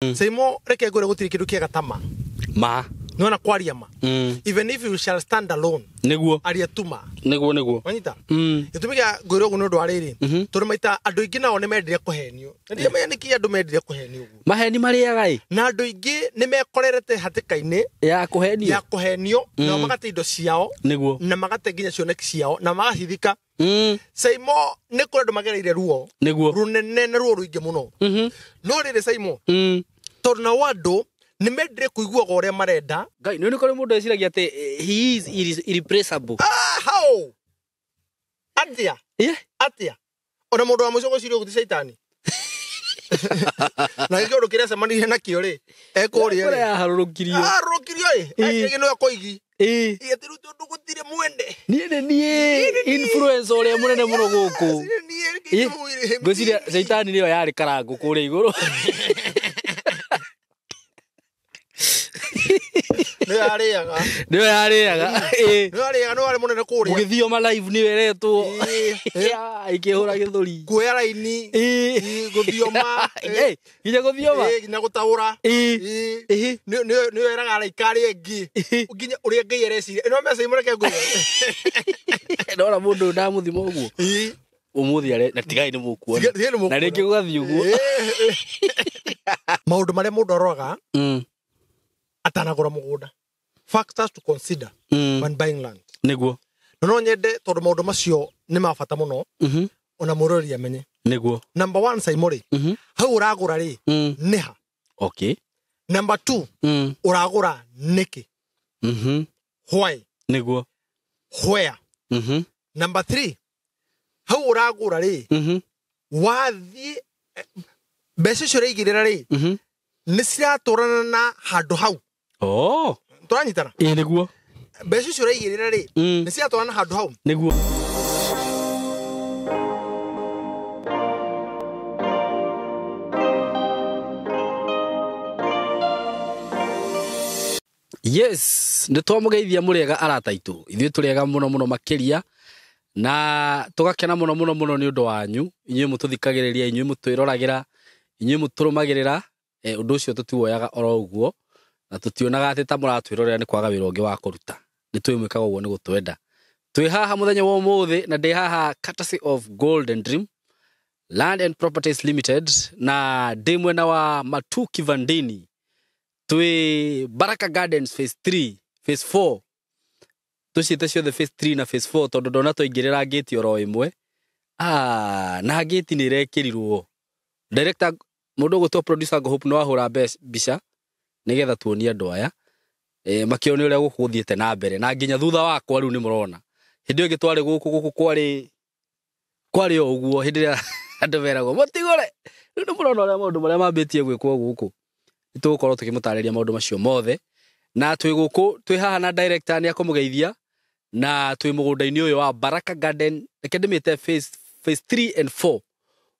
Saimo reke ngwire gutiri kindu kiega ta ma. Ma. Nona kwaria ma. Even if you shall stand alone. Niguo. Aria tuma. Niguo niguo. Wanyita? Gĩtũmi gĩa ngwĩra ũguo nĩ ũndũ wa rĩrĩ. Tondũ maita andũ aingĩ nao nĩ mendire kũhenio. Na ndiramenya nĩkĩ andũ mendire kũhenio ũguo. Maheni marĩaga ĩ. Na andũ aingĩ nĩ mekorerete hatĩka-inĩ ya kũhenio. Ya kũhenio na magate indo ciao. Niguo. Na magate nginya cioneki ciao na magacithika. Saimo nĩ kũrĩ andũ magereire ruo. Niguo. Rũnene na ruo rũingĩ mũno. No rĩrĩ Saimo. Tondũ nao andũ nĩ mendire kũiguaga ũrĩa marenda. Ngai, nĩ kũrĩ mũndũ eciragia atĩ he is irreplaceable. Ah, how? Atia. Yeah. Atia. Ona mũndũ wa mũico gwĩciria ũguo ti caitani. Na gĩkĩ ũndũ kĩrĩa acemanirie nakĩo rĩ, ekũrĩa rĩ. Kũrĩa aharũrũkirio. Aharũrũkirio ĩ. Ekĩrĩgĩ nĩwe akoigi. Ĩ. Ĩ, atĩ rĩu tondũ gũtirĩ mwene. Niĩ nĩ niĩ influencer ũrĩa mũnene mũno gũkũ. Niĩ nĩ niĩ. Ngwĩciria caitani nĩyo yarĩ karangũ kũrĩa igũrũ. Nĩyo yarĩaga. Nĩyo yarĩaga. Ĩ. Nĩyo yarĩaga, nĩyo yarĩ mũnene kũrĩa. Mũgĩthio ma live nĩyo ĩretwo. Ĩ. Ĩkĩhũra gĩthũri. Kuoya raini. Ĩ. Ĩ, gũthioma. Ĩ, nginya gũthioma. Ĩ, nginya gũtaũra. Ĩ. Ĩ. Ĩ. Nĩyo ĩraga araika arĩa angĩ. Ĩ. Nginya ũrĩa Ngai areciria. Ĩno mbeca imwe reke ngwĩre. Ndona mũndũ ndamũthima ũguo. Ĩ. Ũmũthĩ are na tigai nĩ mũkuona. Tigai nĩ mũkuona. Na rĩngĩ gũgathiĩ ũguo. Ĩ. Maũndũ marĩa mũndũ aroraga atanagũra mũgũnda. Factors to consider when buying land. Niguo. Na no nyende tondũ maũndũ macio nĩ ma bata mũno. Ona mũrori amenye. Niguo. Number 1 Saimo rĩ. Hau ũragũra rĩ, nĩ ha? Okay. Number 2, ũragũra nĩkĩ? Why? Niguo. Where? Number 3, hau ũragũra rĩ, wathiĩ mbeca icio ũraigĩrĩra rĩ, nĩ ciratũrana na handũ hau. Oh. Tũranyitana? Ĩ, nĩguo. Mbeca icio ũraigĩrĩra rĩ, nĩ ciratũrana na handũ hau. Nĩguo. Yes, nĩ twamũgeithia mũrĩega arata aitũ. Ithuĩ tũrĩega mũno mũno makĩria na tũgakena mũno mũno mũno nĩ ũndũ wanyu. Inyuĩ mũtũthikagĩrĩria, inyuĩ mũtwĩroragĩra, inyuĩ mũtũrũmagĩrĩra. Ũndũ ũcio tũtiwoyaga oro ũguo na tũtionaga atĩ ta mũratwĩrorera nĩ kwaga wĩra ũngĩ wa kũruta. Nĩ tũĩ mwĩkaga ũguo nĩ gũtwenda. Twĩ haha mũthenya wa ũmũthĩ na ndĩ haha courtesy of Golden Dream Land and Properties Limited na ndĩ mwena wa Matu Kivandini. Twĩ Baraka Gardens phase 3, phase 4. Tũciĩte ciothe phase 3 na phase 4 tondũ ndona twaingĩrĩra ngĩti oro ĩmwe. Na ngĩti nĩ ĩrekĩrirwo. Director, mũndũ ũgũtwo producer Hope no ahũra mbica nĩgetha tuonie andũ aya. Makĩone ũrĩa gũkũ gũthiĩte na mbere na nginya thutha wakwa rĩu nĩ mũrona. Hĩndĩ ĩyo ĩngĩ twarĩ gũkũ, gũkũ kwarĩ o ũguo hĩndĩ ĩrĩa andũ meragwo mũtigũre. Rĩu nĩ mũrona ũrĩa maũndũ marĩa mambĩtie gwĩkwo gũkũ. Nĩ tũgũkorwo tũkĩmũtarĩria maũndũ macio mothe. Na twĩ gũkũ, twĩ haha na director nĩ akũmũgeithia na twĩ mũgũnda-inĩ ũyũ wa Baraka Garden, reke ndĩmĩte phase 3 and 4.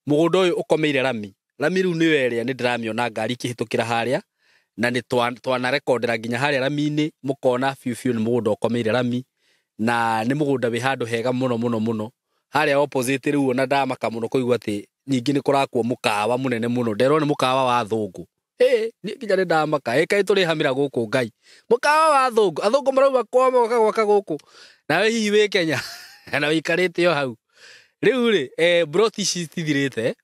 Mũgũnda ũyũ ũkomeire rami. Rami rĩu nĩyo ĩrĩa nĩ ndĩramĩona ngari ikĩhĩtũkĩra harĩa na nĩ twanarekondera nginya harĩa rami-inĩ, mũkona biũ biũ nĩ mũgũnda ũkomeire rami na nĩ mũgũnda wĩ handũ hega mũno mũno mũno. Harĩa opposite rĩu ona ndamaka mũno kũigua atĩ ningĩ nĩ kũrakwo mũkawa mũnene mũno. Nderwo nĩ mũkawa wa athũngũ. Ĩ, niĩ nginya nĩ ndamaka. Ĩ, kaĩ tũrĩhamĩra gũkũ Ngai. Mũkawa wa athũngũ. Athũngũ marauma kwao magoka gwaka gũkũ. Nawe hihi wĩ Kenya na wĩikarĩte o hau. Rĩu rĩ, broti ici citithirĩte,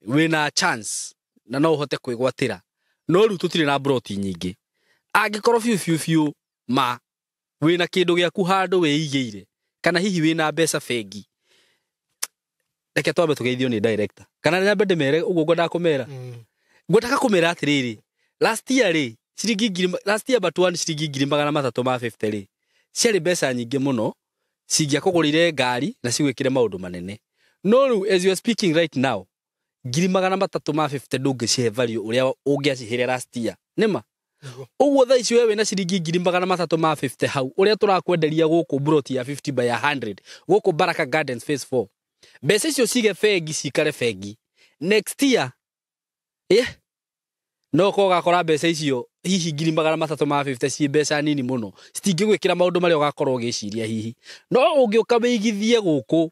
wĩna chance na no ũhote kwĩgwatĩra. No rĩu tũtirĩ na broti nyingĩ. Angĩkorwo biũ biũ biũ ma wĩna kĩndũ gĩaku handũ wĩigĩire kana hihi wĩna mbeca bengi. Reke twambe tũgeithio nĩ director. Kana nyambe ndĩmere ũguo ngwendaga kũmera. Ngwendaga kũmera atĩrĩrĩ, last year rĩ, ciringi ngiri last year but one ciringi ngiri magana matatũ ma 50 rĩ, ciarĩ mbeca nyingĩ mũno, cingĩakũgũrĩire ngari na cigwĩkĩre maũndũ manene. No rĩu as you are speaking right now, ngiri magana matatũ ma 50 ndũngĩcihe value ũrĩa ũngĩacihire last year. Nĩma? Ũguo thaa ici we wĩna ciringi ngiri magana matatũ ma 50 hau, ũrĩa tũrakwenderia gũkũ broti ya 50 by 100, gũkũ Baraka Gardens phase 4. Mbeca icio cige bengi, cikare bengi. Next year, no ko ũgakora mbeca icio hihi ngiri magana matatũ ma 50 ciĩ mbeca nini mũno, citingĩgwĩkĩra maũndũ marĩa ũgakorwo ũgĩciria hihi. No ũngĩũka wĩigithie gũkũ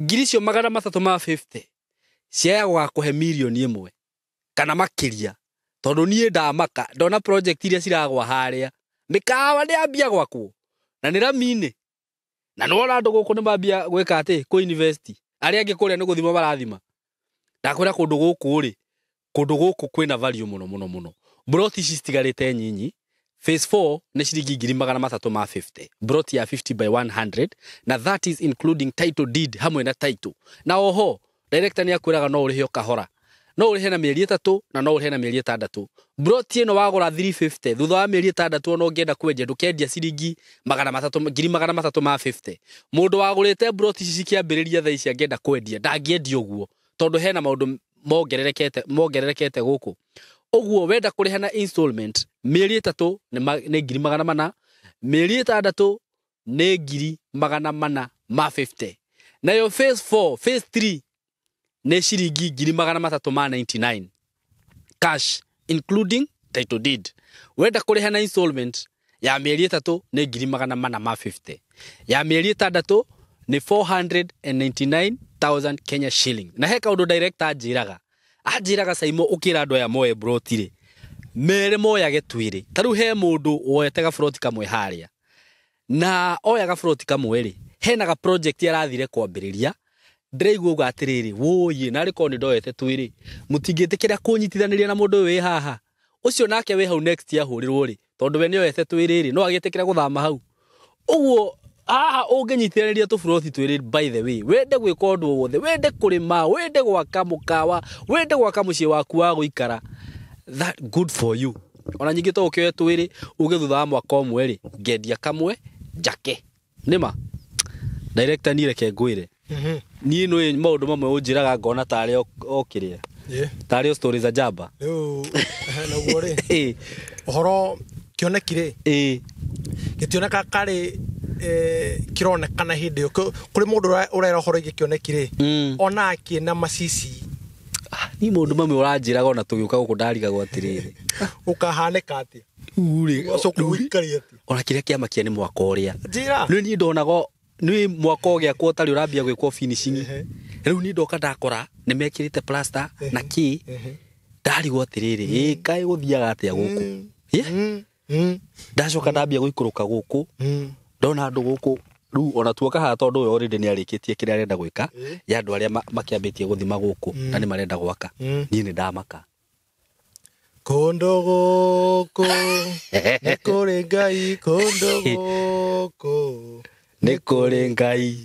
ngiri icio magana matatũ ma 50 ciaya gũgakũhe mirioni ĩmwe kana makĩria. Tondũ niĩ ndamaka ndona project iria ciragwa harĩa mĩkawa nĩ yambia gwakwo na nĩ rami-inĩ na nĩwona andũ gũkũ nĩ mambia gwĩka atĩ kũ invest arĩa angĩ kũrĩa nĩ gũthima marathima. Ndakwĩra kũndũ gũkũ rĩ, kũndũ gũkũ kwĩna value mũno mũno mũno. Broti ici citigarĩte nyinyi. Phase 4 nĩ ciringi 350,000, broti ya 50 by 100, na that is including title deed hamwe na title. Na oho director nĩ akwĩraga no ũrĩhe o kahora, no ũrĩhe na mĩeri 3 na no ũrĩhe na mĩeri 6. Broti ĩno wagũra 350, thutha wa mĩeri 6 ona ũngĩenda kwendia ndũkendia ciringi 300, 350,000. Mũndũ wagũrĩte broti ici cikĩambĩrĩria thaa ici angĩenda kwendia ndangĩendia ũguo, tondũ hena maũndũ mongererekete gũkũ. Ũguo wenda kũrĩha na installment mĩeri 3 nĩ 400,000, mĩeri 6 nĩ 450,000. Nayo phase 4, phase 3 nĩ ciringi 399,000 cash including title deed. Wenda kũrĩha na installment ya mĩeri 3 nĩ 450,000, ya mĩeri 6 nĩ 499,000 Kenya shilling. Na he kaũndũ director anjĩraga Saimo ũkĩra andũ aya moe broti rĩ, mere moyage twĩrĩ. Ta rĩu he mũndũ woete gabroti kamwe harĩa, na oya gabroti kamwe rĩ, hena ga project arathire kwambĩrĩria. Ndĩraigua ũguo atĩrĩrĩ, wũi narĩ korwo nĩ ndoete twĩrĩ, mũtingĩtĩkĩra kũnyitithanĩria na mũndũ ũyũ wĩ haha ũcio nake wĩ hau next ahũrĩrwo rĩ, tondũ we nĩoete twĩrĩ rĩ, no agĩtĩkĩra gũthama hau. Ũguo haha ũngĩnyitithanĩria tũburoti twĩrĩ, by the way, wende gwĩka ũndũ o wothe, wende kũrĩma, wende gwaka mũkawa, wende gwaka mũciĩ waku wa gũikara, that good for you. Ona nyingĩ to ũkĩoe twĩrĩ uge thutha wa mwaka ũmwe rĩ, ngendia kamwe njake. Nĩma director, niĩ reke ngwĩre, niĩ nĩ maũndũ mamwe ũnjĩraga ngona tarĩ o kĩrĩa tarĩ o stories za jaba. Rĩu naguo rĩ, ũhoro kĩoneki rĩ, gĩtioneka karĩ kĩronekana hĩndĩ ĩyo. Kũrĩ mũndũ ũrera ũhoro ĩngĩ kĩoneki rĩ, ona akĩna macici. Ni maũndũ mamwe ũranjĩraga ona tũgĩũka gũkũ ndarigagwo atĩrĩrĩ, ũkahanĩka atĩa? Ũcoke ũikarie atĩa? Ona kĩrĩa kĩamakia nĩ mwaka ũrĩa njĩra nĩ niĩ ndonaga nĩ mwaka ũgĩakwo ũtarĩ ũrambia gwĩkwo finishing. Rĩu niĩ ndoka ndakora nĩ mekĩrĩte plaster na kĩ, ndarigwo atĩrĩrĩ, ĩ kaĩ gũthiaga atĩa gũkũ? Ndacoka ndambia gũikũrũka gũkũ, ndona andũ gũkũ rĩu ona tuoka haha, tondũ ũyũ already nĩ arĩkĩtie kĩrĩa arenda gwĩka, ya andũ arĩa makĩambĩtie gũthima gũkũ na nĩ marenda gwaka. Niĩ nĩ ndamaka. Kũndũ gũkũ nĩ kũrĩ Ngai, kũndũ gũkũ nĩ kũrĩ Ngai.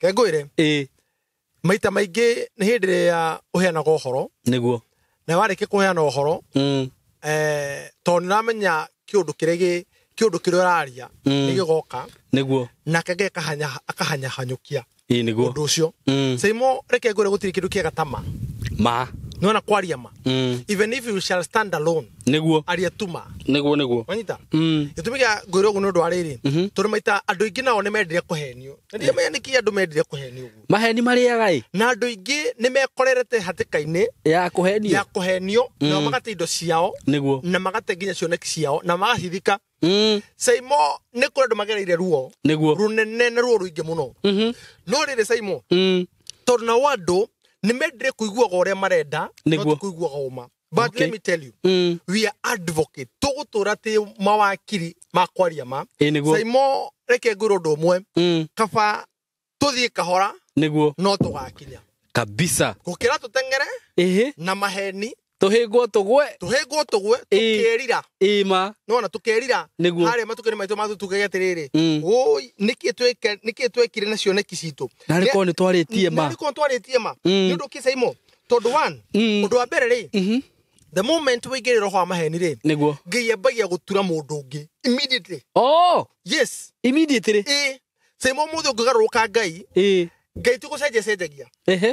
Ke ngwĩre, maita maingĩ nĩ hĩndĩ ĩrĩa ũheanaga ũhoro, nĩguo, na warĩkia kũheana ũhoro, tondũ nĩũramenya kĩũndũ kĩrĩa kĩũndũ kĩrĩa ũraria nĩ gĩgoka, nĩguo, nake Ngai akahanyahanyũkia nĩguo ũndũ ũcio. Saimo, reke ngwĩre gũtirĩ kĩndũ kĩega ta ma. Ma nĩwona kwaria ma, even if you shall stand alone, nĩguo, aria tu ma, nĩguo, nĩguo, wanyita. Gĩtũmi kĩa ngwĩre ũguo nĩ ũndũ wa rĩrĩ, tondũ maita andũ aingĩ nao nĩ mendire kũhenio, na ndiramenya nĩkĩ andũ mendire kũhenio ũguo. Maheni marĩaga ĩ, na andũ aingĩ nĩ mekorerete hatĩka-inĩ ya kũhenio, ya kũhenio, nao magate indo ciao, nĩguo, na magate nginya cioneki ciao, na magacithika. Saimo, nĩ kũrĩ andũ magereire ruo, nĩguo, rũnene na ruo rũingĩ mũno. No rĩrĩ Saimo, tondũ nao andũ nĩ mendire kũiguaga ũrĩa marenda, no ti kũiguaga ũma. But let me tell you, we are advocate. Tũgũtũra tĩ mawakiri ma kwaria ma. Saimo, reke ngwĩre ũndũ ũmwe, kaba tũthiĩ kahora, nĩguo, no tũgakinya kabisa, gũkĩra tũteng'ere na maheni, tũhĩngwo tũgwe, tũhĩngwo tũgwe, tũkĩrira ĩma, nĩwona tũkĩrira harĩa matukũ-inĩ maitũ ma tũgege atĩrĩrĩ, ũi nĩkĩ twekire na cioneki citũ, narĩ korwo nĩ twarĩtie ma, narĩ korwo twarĩtie ma. Nĩ ũndũ kĩ Saimo, tondũ one, ũndũ wa mbere rĩ, the moment wĩingĩrĩra ũhoro wa maheni rĩ, nĩguo, Ngai ambagia gũtura mũndũ ũngĩ immediately. Oh yes, immediately. Saimo, ũmũthĩ ũngĩgarũrũka Ngai, Ngai ti gũcenjia cenjagia.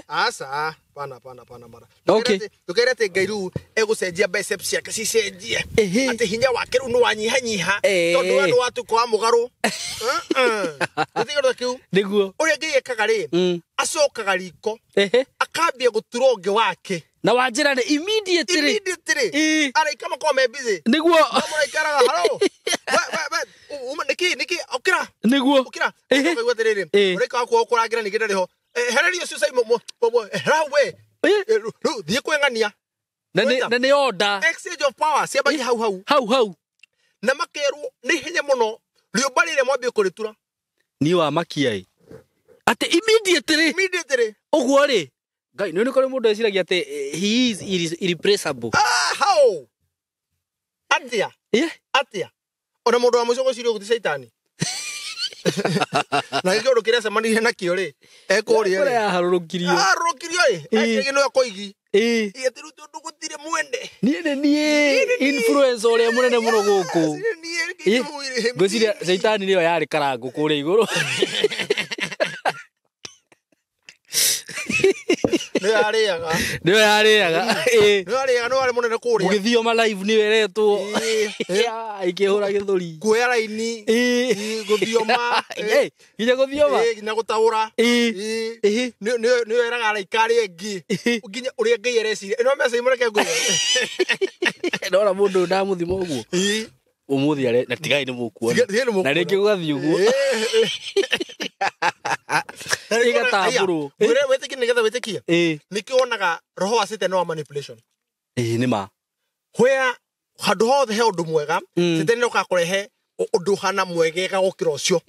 Aca, pana pana pana mara. Ndũkere atĩ Ngai rĩu egũcenjia biceps ciake cicenjie, atĩ hinya wake rĩu nĩ wanyihanyiha, tondũ we nĩ watuĩka wa mũgarũ. Gũtirĩ kĩu. Nĩguo. Ũrĩa Ngai ekaga rĩ, acokaga riko, akambia gũtura ũngĩ wake. Na wanjĩra nĩ immediately. Immediately. Araika makorwo me busy. Nĩguo. Mũraikaraga haro. We nĩkĩ nĩkĩ ũkĩra. Nĩguo. Ũkĩra. Ũkaigua atĩrĩrĩ, mũraika waku ũkũrangĩra ningĩ ndarĩ ho. Hereria ũcio Saimo, hera we. Rĩu thiĩ kwĩng'ania. Na nĩ order. Exchange of power ciambagia hau hau. Hau hau. Na makerwo nĩ ihenya mũno rĩũmba rĩrĩa mwambie kũrĩtura. Ni wa makia ĩ. Atĩ immediately. Immediately. Ũguo rĩ. Ngai nĩ kũrĩ mũndũ eciragia atĩ he is irreplaceable. Ah, how? Atia. Yeah. Atia. Ona mũndũ wa mũico gwĩciria ũguo ti caitani. Na gĩkĩ ũndũ kĩrĩa acemanirie nakĩo rĩ, ekũrĩa Kũrĩa rĩ. yaharũrũkirio. Aharũrũkirio ĩ. Eciragia nĩwe akoigi. Ĩ. Atĩ rĩu tondũ gũtirĩ mwene. Niĩ nĩ niĩ influencer ũrĩa mũnene mũno gũkũ. Ngwĩciria caitani nĩyo yarĩ karangũ kũrĩa igũrũ. Nĩyo yarĩaga. Nĩyo yarĩaga. Ĩ. Nĩyo yarĩaga, nĩyo yarĩ mũnene kũrĩa. Gũgĩthio ma live nĩyo ĩretwo. Ĩkĩhũra gĩthũri. Kuoya raini. Ĩ. Gũthioma. Ĩ, nginya gũthioma. Ĩ, nginya gũtaũra. Ĩ. Ĩ. Nĩyo ĩraga araika arĩa angĩ. Nginya ũrĩa Ngai areciria. Ĩno mbeca imũreke ngwĩre. Ndona mũndũ ũyũ ndamũthima ũguo. Ĩ. Ũmũthĩ are na tigai nĩ mũkuona. Tigai nĩ mũkuona. Na rĩngĩ gũgathiĩ ũguo. Ĩgatambũrwo. Ngwĩre wĩtĩkie nĩgetha wĩtĩkie. Ĩ. Nĩkĩo wonaga roho wa Satan wa manipulation. Ĩ nĩ ma. Where handũ hothe he ũndũ mwega, Satan nĩokaga kũrehe ũndũ ũhana mwegega gũkĩra ũcio.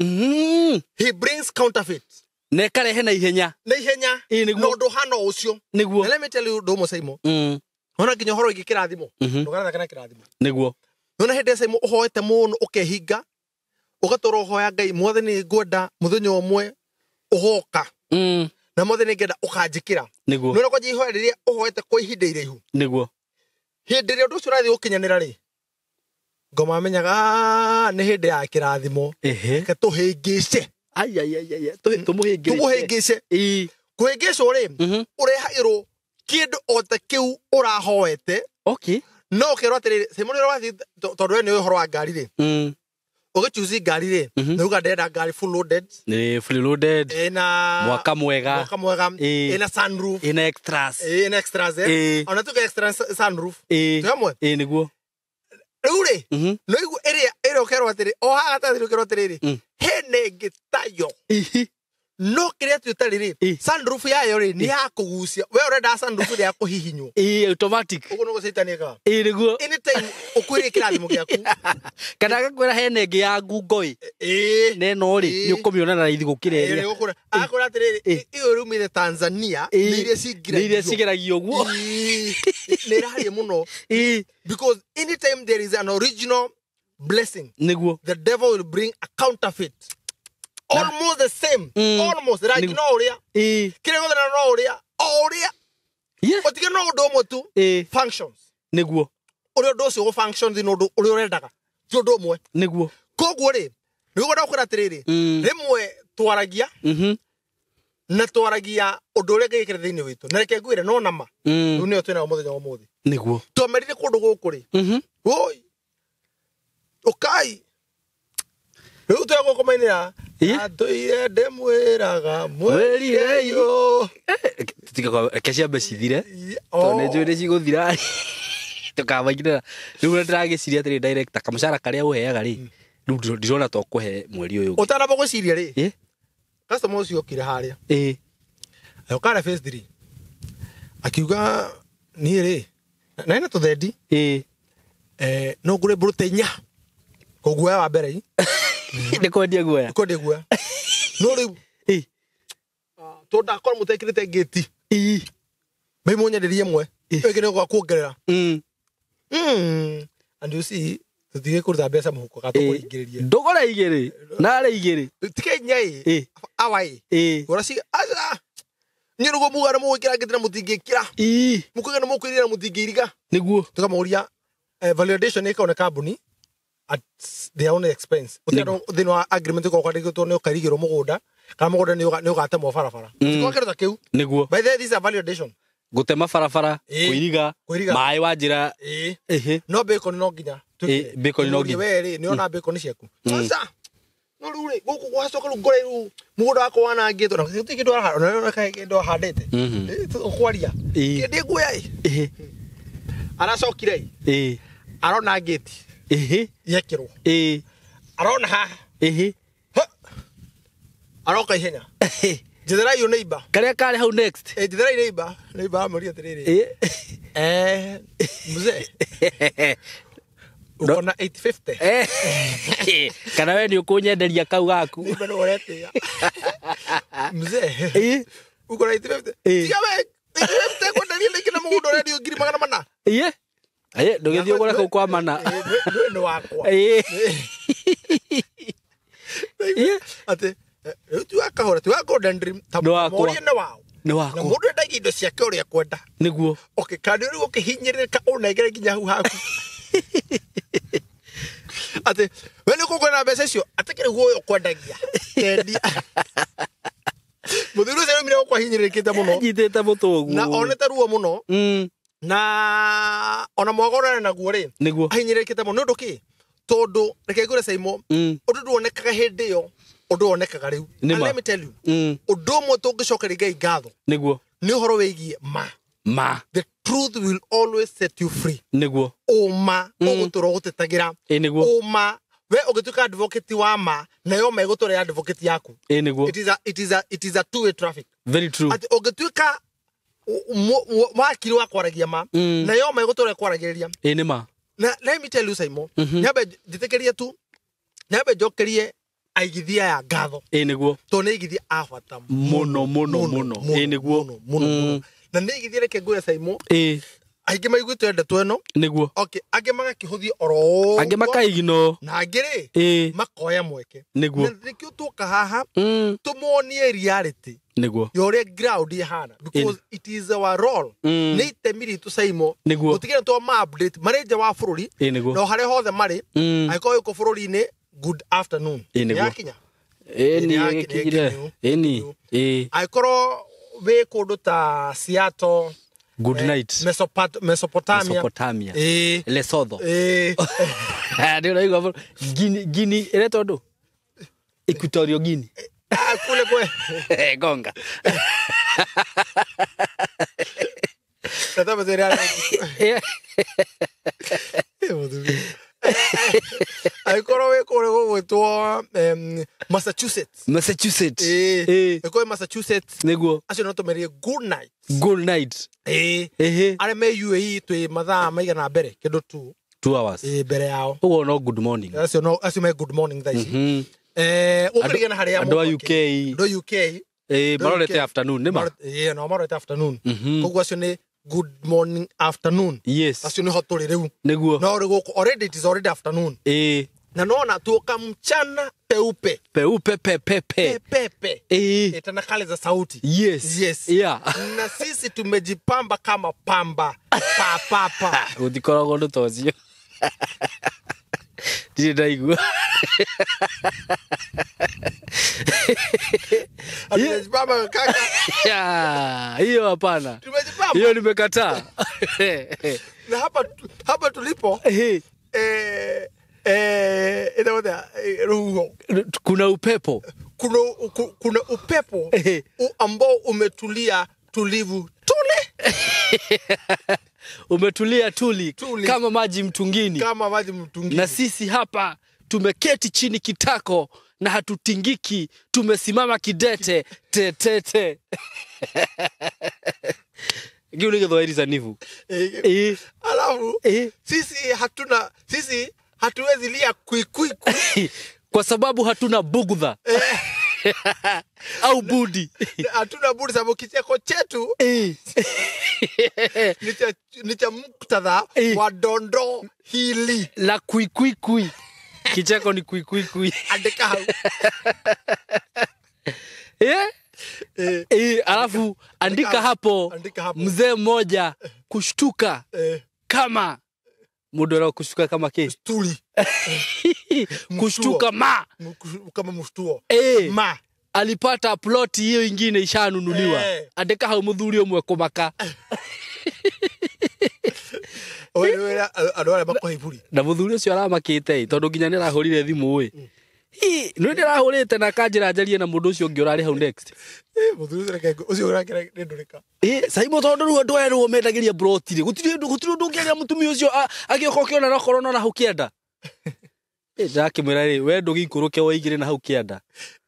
He brings counterfeit. Na ĩkarehe na ihenya. Na ihenya. Ĩ nĩguo. Na ũndũ ũhana ũcio. Nĩguo. Na let me tell you ũndũ ũmwe Simon. Ona nginya ũhoro wĩgiĩ kĩrathimo. Ndũganathake na kĩrathimo. Nĩguo. Nona hĩndĩ ĩrĩa Simon ũhoete mũno ũkehinga, ũgatũra ũhoya Ngai, Mwathani ngwenda mũthenya ũmwe ũgoka. Na Mwathani ngenda ũkanjĩkĩra. Nĩguo. Nona kwanjia ihoya rĩrĩa ũhoete kwa ihinda iraihu. Nĩguo. Hĩndĩ ĩrĩa ũndũ ũcio ũrathiĩ gũkinyanĩra rĩ, ngoma amenyaga nĩ hĩndĩ ya kĩrathimo. Ehe. Reke tũhĩngĩce. Ai ai ai ai. Tũmũhĩngĩce. Tũmũhĩngĩce. Ĩ. Kũhĩngĩcwo rĩ, ũrehagĩrwo kĩndũ o ta kĩu ũrahoete. Okay. No ũkerwo atĩrĩrĩ, Simon ũrĩa wathiĩ tondũ we nĩũĩ ũhoro wa ngari rĩ. Ũgĩchuzi ngari rĩ, nĩ uga ndĩrenda ngari full loaded. Nĩ fully loaded. Ĩna mwaka mwega. Mwaka mwega. Ĩna sunroof. Ĩna extras. Ĩna extras. Ona tuge extra sunroof. Ĩ. Twĩ hamwe? Ĩ nĩguo. Rĩu rĩ, no igu ĩrĩa ĩrĩa ũkerwo atĩrĩ, o haha gatagatĩ ũkerwo atĩrĩrĩ, hena ĩngĩ tayo. No kĩrĩa tu ĩtarĩ rĩ, sunroof yayo rĩ, nĩ ya kũgucia. We ũrenda sunroof ĩrĩa ya kũhihinywo. Ĩ, automatic. Ũguo nĩguo Satan ekaga. Ĩ nĩguo. Anytime ũkwĩrĩe kĩrathimo gĩaku. Kana agakwĩra hena ĩngĩ ya ngungo ĩ. Ĩ. Na ĩno rĩ, nĩ ũkũmĩona na raithi gũkĩra ĩrĩa. Agakwĩra atĩrĩrĩ, ĩyo ĩrumĩte Tanzania, nĩ iria cingiragio. Nĩ iria cigeragio ũguo. Nĩ ĩraria mũno. Ĩ. Because anytime there is an original blessing, nĩguo, the devil will bring a counterfeit. Almost the same. Almost. Rangi no ũrĩa. Kĩrĩa gĩothe no ũrĩa. O ũrĩa. Ũtige no ũndũ ũmwe tu. Functions. Nĩguo. Ũrĩa ũndũ ũcio ũgũ-function thĩinĩ ũndũ ũrĩa ũrendaga. Ti ũndũ ũmwe. Nĩguo. Koguo rĩ, nĩguo ndakwĩra atĩrĩrĩ, rĩmwe twaragia, na twaragia ũndũ ũrĩa Ngai ekĩrĩte thĩinĩ witũ. Na reke ngwĩre no nama. Rĩu nĩyo twĩnayo mũthenya wa ũmũthĩ. Nĩguo. Twamerire kũndũ gũkũ rĩ. Woi. Ũkai. Rĩu twĩ gũkũ mainĩra. Atũire ndĩmwĩraga mwĩrirei. Reke ciambe cithire. Tondũ nĩ njũĩ nĩ cigũthira. Tũkamainĩra. Rĩu ũrĩa ndĩragĩciria atĩrĩ director, kamũcara karĩa ũheaga rĩ, rĩu ndirona ta ũkũhe mweri ũyũ ũngĩ. Ũtanamba gwĩciria rĩ, customer ũcio okire harĩa. Agĩũka harĩa phase 3. Akiuga niĩ rĩ, na ena tũthendi. No ngũre mburũte inya. Kũguoya wa mbere. Nĩ kwendia guoya. Nĩ kwendia guoya. No rĩu, tondũ ndakorwo mũtekĩrĩte ngĩti. Mĩmũ nyenderie ĩmwe. Ĩngĩ nĩ gwa kuongerera. And you see, tũtige kũruta mbeca mũhuko ka tũkũringĩrĩrie. Ndũgũre igĩrĩ. Narĩ igĩrĩ. Tige inya ĩ. Awa ĩ. Gũra ci, aca. Inyuĩ nĩguo muga nĩ mũgwĩkĩra ngĩti na mũtingĩkĩra. Mũkuiga nĩ mũkũiriga na mũtingĩiriga. Nĩguo. Tũkamũria, validation ĩkoragwo nĩ kambuni at their own expense. Gũtirĩ thĩinĩ wa agreement ĩkoragwo kwandĩkĩtwo nĩ ũkairigĩrwo mũgũnda, kana mũgũnda nĩ ũgatemwo barabara. Gũtikoragwo kĩndũ ta kĩu. Nĩguo. By the way, this is a validation. Gũtema barabara, kũiriga, maĩ wa njĩra. No bacon no nginya. Bacon no nginya. We rĩ, nĩ ona bacon ciaku. Aca. No rĩu rĩ, gũkũ gwacoka rĩu ngore rĩu mũgũnda wakwa wanangĩtwo na gũtirĩ kĩndũ arahanda, ona kĩndũ ahandĩte. Ũkwaria. Kĩndĩ nguoya ĩ. Aracokire ĩ. Arona ngĩti. Yekĩrwo. Arona haha. Aroka ihenya. Njetherai ũyũ neighbor. Karĩa karĩ hau next. Njetherai neighbor. Neighbor amũria atĩrĩrĩ. Mzee uko na 850. Kana we nĩ ũkũnyenderia kau gaku. Niĩ nĩ ũretĩa. Mzee uko na 850. Tiga we 850 kwenderia rĩngĩ na mũgũnda ũrendio 400,000. Ĩĩ. Aye, ndũgĩthiĩ ũgũre kũu kwa mana. Nĩ wakwa. Atĩ rĩu ti wa kahũra, ti wa Golden Dream, ta morie nĩ wao. Nĩ wakwa. Na mũndũ endagia indo ciake ũrĩa akwenda. Nĩguo. Okay, kana rĩu ũkĩhinyĩrĩrĩka ũnengere nginya hau haku. Atĩ we nĩ ũkũgũra mbeca icio, atĩ kĩrĩ guoya ũkwendagia. Kendia. Mũthuri ũcio nĩaumire gũkũ ahinyĩrĩrĩkĩte mũno. Anyitĩte mũtwe ũguo. Na onete ruo mũno. Na ona mwagorane naguo rĩ. Nĩguo. Ahinyĩrĩrĩkĩte mũno nĩ ũndũ kĩ? Tondũ reke ngwĩre Saimo, ũndũ nduonekaga hĩndĩ ĩyo, ũndũ wonekaga rĩu. And let me tell you, ũndũ ũmwe tũngĩcokeria Ngai ngatho. Nĩguo. Nĩ ũhoro wĩgiĩ ma. Ma. The truth will always set you free. Nĩguo. Ũma ũgũtũra ũgũtetagĩra. Nĩguo. Ũma we ũgĩtuĩka advocate wa ma, nayo ma ĩgũtũra advocate yaku. Nĩguo. It is a two-way traffic. Very true. Atĩ ũngĩtuĩka wakiri wa kwaragia ma, nayo ma ĩgũtũra ĩkwaragĩrĩria. Nĩ ma. Na let me tell you Saimo, nyambe njĩtĩkĩrie tu, nyambe njokerie aigithia ya ngatho. Nĩguo. Tondũ nĩ aigithia a bata mũno mũno mũno. Nĩguo. Mũno mũno. Na nĩ aigithia reke ngwĩre Saimo. Aingĩ maiguĩte ndeto ĩno. Nĩguo. Okay, angĩ magakĩhũthia oro ũguo. Angĩ makaigino. Na angĩ rĩ, makoya mweke. Nĩguo. Na nĩkĩo tuoka haha, tũmonie reality. Nĩguo. Ya ũrĩa ground ĩhana. Because it is our role. Nĩ itemi ritũ Saimo. Nĩguo. Gũtigĩrĩra nĩ twa update marĩ nja wa bũrũri. Nĩguo. Na o harĩa hothe marĩ. Angĩkorwo wĩ kũ bũrũri-inĩ, good afternoon. Nĩguo. Nĩyakinya? Ĩni, ĩkinyire. Ĩni. Angĩkorwo wĩ kũndũ ta Seattle, Good night. Mesopotamia. Mesopotamia. Lesotho. Ndio unaigua Guinea, Guinea ĩretwo ndũ? Equatorial Guinea. Kule kwe. Gonga. Tata mazere. Angĩkorwo wĩ kũrĩa gũgwĩtwo Massachusetts. Massachusetts. Angĩkorwo Massachusetts. Nĩguo. Acio no tũmerie good night. Good night. Arĩa me UAE twĩ mathaa maigana mbere kĩndũ 2 hours. Mbere yao. Ũguo no good morning. Acio no acio me good morning thaa ici. Ũkũringana harĩa andũ a UK. Andũ a UK. Marorete afternoon nĩ ma? No marorete afternoon. Koguo acio nĩ good morning afternoon. Yes. Acio nĩho tũrĩ rĩu. Nĩguo. No rĩu gũkũ already it is already afternoon. Na nona tuoka mchana peupe. Peupe pe pe pe. Pe pe. Tena kale za sauti. Yes. Yes. Yeah. Na sisi tumejipamba kama pamba. Pa pa pa. Gũtikoragwo ũndũ ta ũcio. Ndirĩ ndaigua. Tumejipamba kaka. Hiyo hapana. Tumejipamba. Hiyo nimekataa. Na hapa tulipo ruhuho. Kuna upepo. Kuna upepo ambao umetulia tulivu tuli. Umetulia tuli, tuli kama maji mtungini. Kama maji mtungini. Na sisi hapa tumeketi chini kitako na hatutingiki, tumesimama kidete te te te. Ngiu ni Gĩthwaĩri sanifu. Alafu sisi hatuwezi lia kui kui kui kwa sababu hatuna bugudha. Au budi. Hatuna budi sababu kicheko chetu ni cha muktadha wa dondoo hili la kui kui kui. Kicheko ni kui kui kui. Andika hau. Alafu andika hapo, mzee mmoja kushtuka kama mudora kushtuka kama ke stuli. Kushtuka ma kama mshtuo. Ma alipata plot hiyo ingine ishanunuliwa. Andika hau muthuri umwe kumaka. Oyo andũ arĩa makũhe. Na muthuri ũcio aramakĩte tondu nginya nĩ arahũrire thimũ ĩ. Nĩ ndĩrahũrĩte na kanjĩra njarie na mũndũ ũcio ũngĩ ũrarĩ hau next. Mũthuri ũcio reke ũcio ũrakĩra nĩ ndũrĩka. Saimo tondu rĩu andũ erũ mendagĩria broti rĩ, gũtirĩ ũndũ ũngĩaria mũtumia ũcio agĩũka ũkĩona na okorwo no na hau kĩanda. Ndakĩmwĩra rĩ, we ndũgĩikũrũke woigire na hau kĩanda.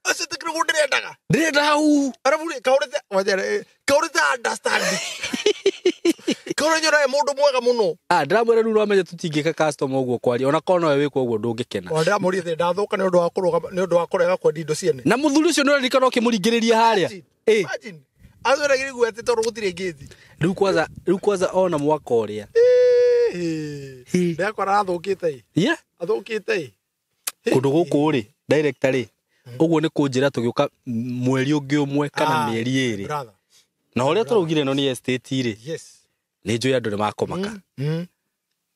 Ũcio ti kĩrĩgũ ndĩrendaga. Ndĩrenda hau. Arabu rĩ, kaũrĩte understand. Nĩ mũndũ mwega mũno. Ndĩramwĩra rĩu no amenye tũtingĩka customer ũguo kwaria ona korwo nowe wĩkwo ũguo ndũngĩkena. Ona ndĩramũria ndathũka nĩ ũndũ wa kũrũgama nĩ ũndũ wa kũrega kwendia indo ciene. Na mũthuri ũcio nĩ ũraririkana ũkĩmũringĩrĩria harĩa. Imagine. Atwĩragĩrĩria atĩ tondũ gũtirĩ ngĩti. Rĩu kwanza ona mwaka ũrĩa. Ndakora athũkĩte. Yeah. Athũkĩte. Kũndũ gũkũ rĩ, director rĩ, ũguo nĩ kũnjĩra tũgĩũka mweri ũngĩ ũmwe kana mĩeri ĩĩrĩ. Na ũrĩa tũraugire ĩno nĩ estate rĩ. Yes. Nĩ njũĩ andũ nĩ makomaka.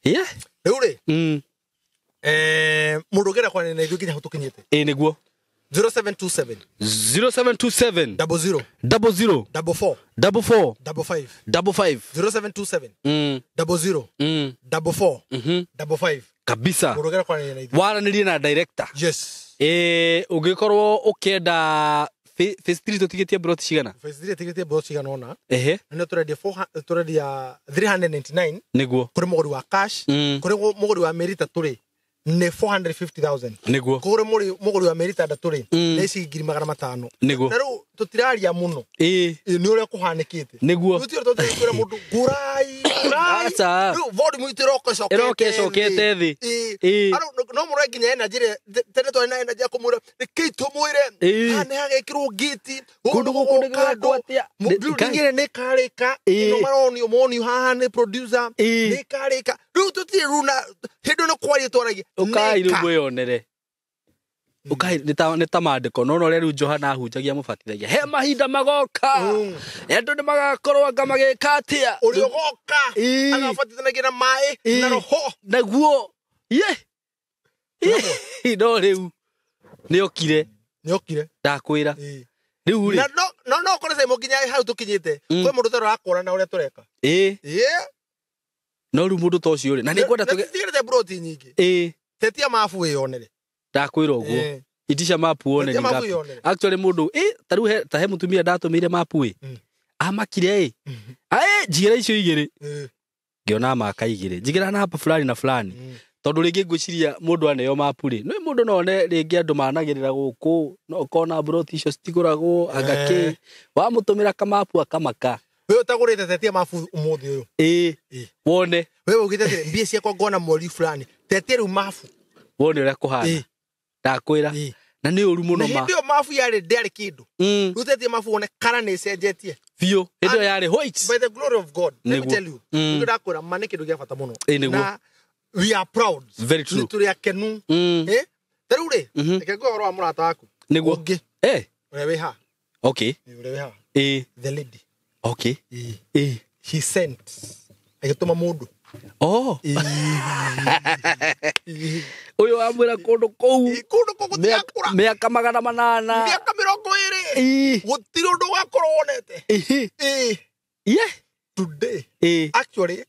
Yeah. Rĩu rĩ. Mũndũ ũngĩenda kwaria na ithuĩ nginya hau tũkinyĩte. Ĩĩ nĩguo. 0727 0727 00 00 44 44 55 55 0727 00 44 55 kabisa. Mũndũ ũngĩenda kwaria na ithuĩ waranĩrie na director. Yes. Ũngĩkorwo ũkĩenda phase 3 tũtigĩtie broti cigana? Phase 3 tũtigĩtie broti cigana ũna. Ehe. Na tũrendia 400 tũrendia 399 nĩguo kũrĩ mũgũri wa cash, kũrĩ mũgũri wa mĩeri ĩtatũ rĩ nĩ 450,000 nĩguo, kũrĩ mũgũri wa mĩeri ĩtandatũ rĩ nĩ ciringi 500,000 nĩguo. Na rĩu tũtiraria mũno nĩ ũrĩa kũhanĩkĩte nĩguo. Rĩu ti ũrĩa tũkwĩra mũndũ ngũrai ngũrai. Rĩu volume itũ ĩroka ĩcokete thĩ. No mũrore nginya energy ĩrĩa tene twarĩ na energy ya kũmwĩra rekei tũmwĩre haha nĩ hagekĩrwo ngĩti kũndũ gũkũ nĩ gwakwo atĩa, building ĩrĩa nĩ ĩkarĩka ĩno maronio monio haha nĩ producer nĩ ĩkarĩka. Rĩu tũtirĩ rĩu na hĩndĩ ĩno kwaria twaragia ũkai rĩu mwĩyonere. Ũkai nĩ ta maandĩko no ũrĩa rĩu Johana ahunjagia mũbatithagia he mahinda magoka andũ nĩ magakorwo anga magĩka atĩa ũrĩa ũgoka agabatithanagia na maĩ na roho naguo. Ye no rĩu nĩokire ndakwĩra rĩu rĩ no kore Simon nginya hau tũkinyĩte kwĩ mũndũ ũtarĩ ũrakũra na ũrĩa tũreka. No rĩu mũndũ ta ũcio rĩ na nĩngwenda tũtigĩrĩte broti nyingĩ. Tetia mabu wĩyonere. Ndakwĩra ũguo itisha mapu wone ni ngapi. Actually mũndũ ta rĩu ta he mũtumia ndatũmĩire mapu ĩ amakire njigĩra icio igĩrĩ ngĩona maka igĩrĩ njigĩra namba fulani na fulani tondũ rĩngĩ ngwĩciria mũndũ aneo mapu rĩ nĩ mũndũ no one rĩngĩ andũ managĩrĩra gũkũ no ũkona broti icio citigũragwo anga kĩ wamũtũmĩra kamapu akamaka. Wewe utagũrĩte tetia mabu ũmũthĩ ũyũ. Wone wewe ugĩte atĩrĩ mbia ciakwa ngona mweri fulani tetia rĩu mabu wone ũrĩa kũhana. Ndakwĩra na nĩ ũru mũno ma hĩndĩ ĩyo mabu yarĩ ndĩarĩ kĩndũ. Rĩu tetia mabu wone kara nĩ ĩcenjetie biũ. Hĩndĩ ĩyo yarĩ white by the glory of God. Let me tell you nĩ ndakwĩra ma nĩ kĩndũ gĩa bata mũno na we are proud. Very true. Nĩ tũrĩ akenu. Ta rĩu rĩ reke ngũhe ũhoro wa mũrata waku nĩguo ũngĩ ũrĩa wĩ haha. Okay. Ũrĩa wĩ haha. The lady. Okay. He sent agĩtũma mũndũ. Ũyũ wamwĩra kũndũ kũu kũndũ kũu gũtigakũra mĩaka 800 mĩaka 20 gũtirĩ ũndũ ũgakorwo wonete. Today actually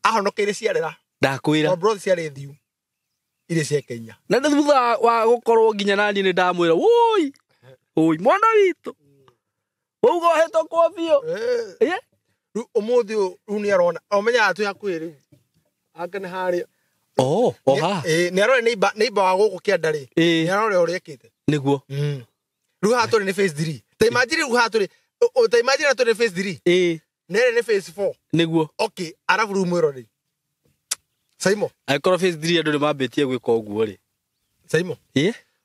ahonokeire ciarĩra. Ndakwĩra bro ciarĩ thiu iria cia Kenya na nĩ thutha wa gũkorwo nginya naniĩ nĩ ndamwĩra woi woi mwana witũ wauga ũhetũkwo biũ. Rĩu ũmũthĩ ũyũ rĩu nĩ arona ũmenyaga twĩ hakuhĩ rĩu anga nĩ harĩa oha nĩ arore neighbor wa gũkũ kĩanda rĩ nĩ arore ũrĩa ekĩte nĩguo. Rĩu haha tũrĩ nĩ phase 3 ta imagine rĩu haha tũrĩ ta imagine haha tũrĩ phase 3 nere nĩ phase 4 nĩguo. Okay arabu rĩu mwĩrore Simon angĩkorwo phase 3 andũ nĩ mambĩtie gwĩka ũguo rĩ Simon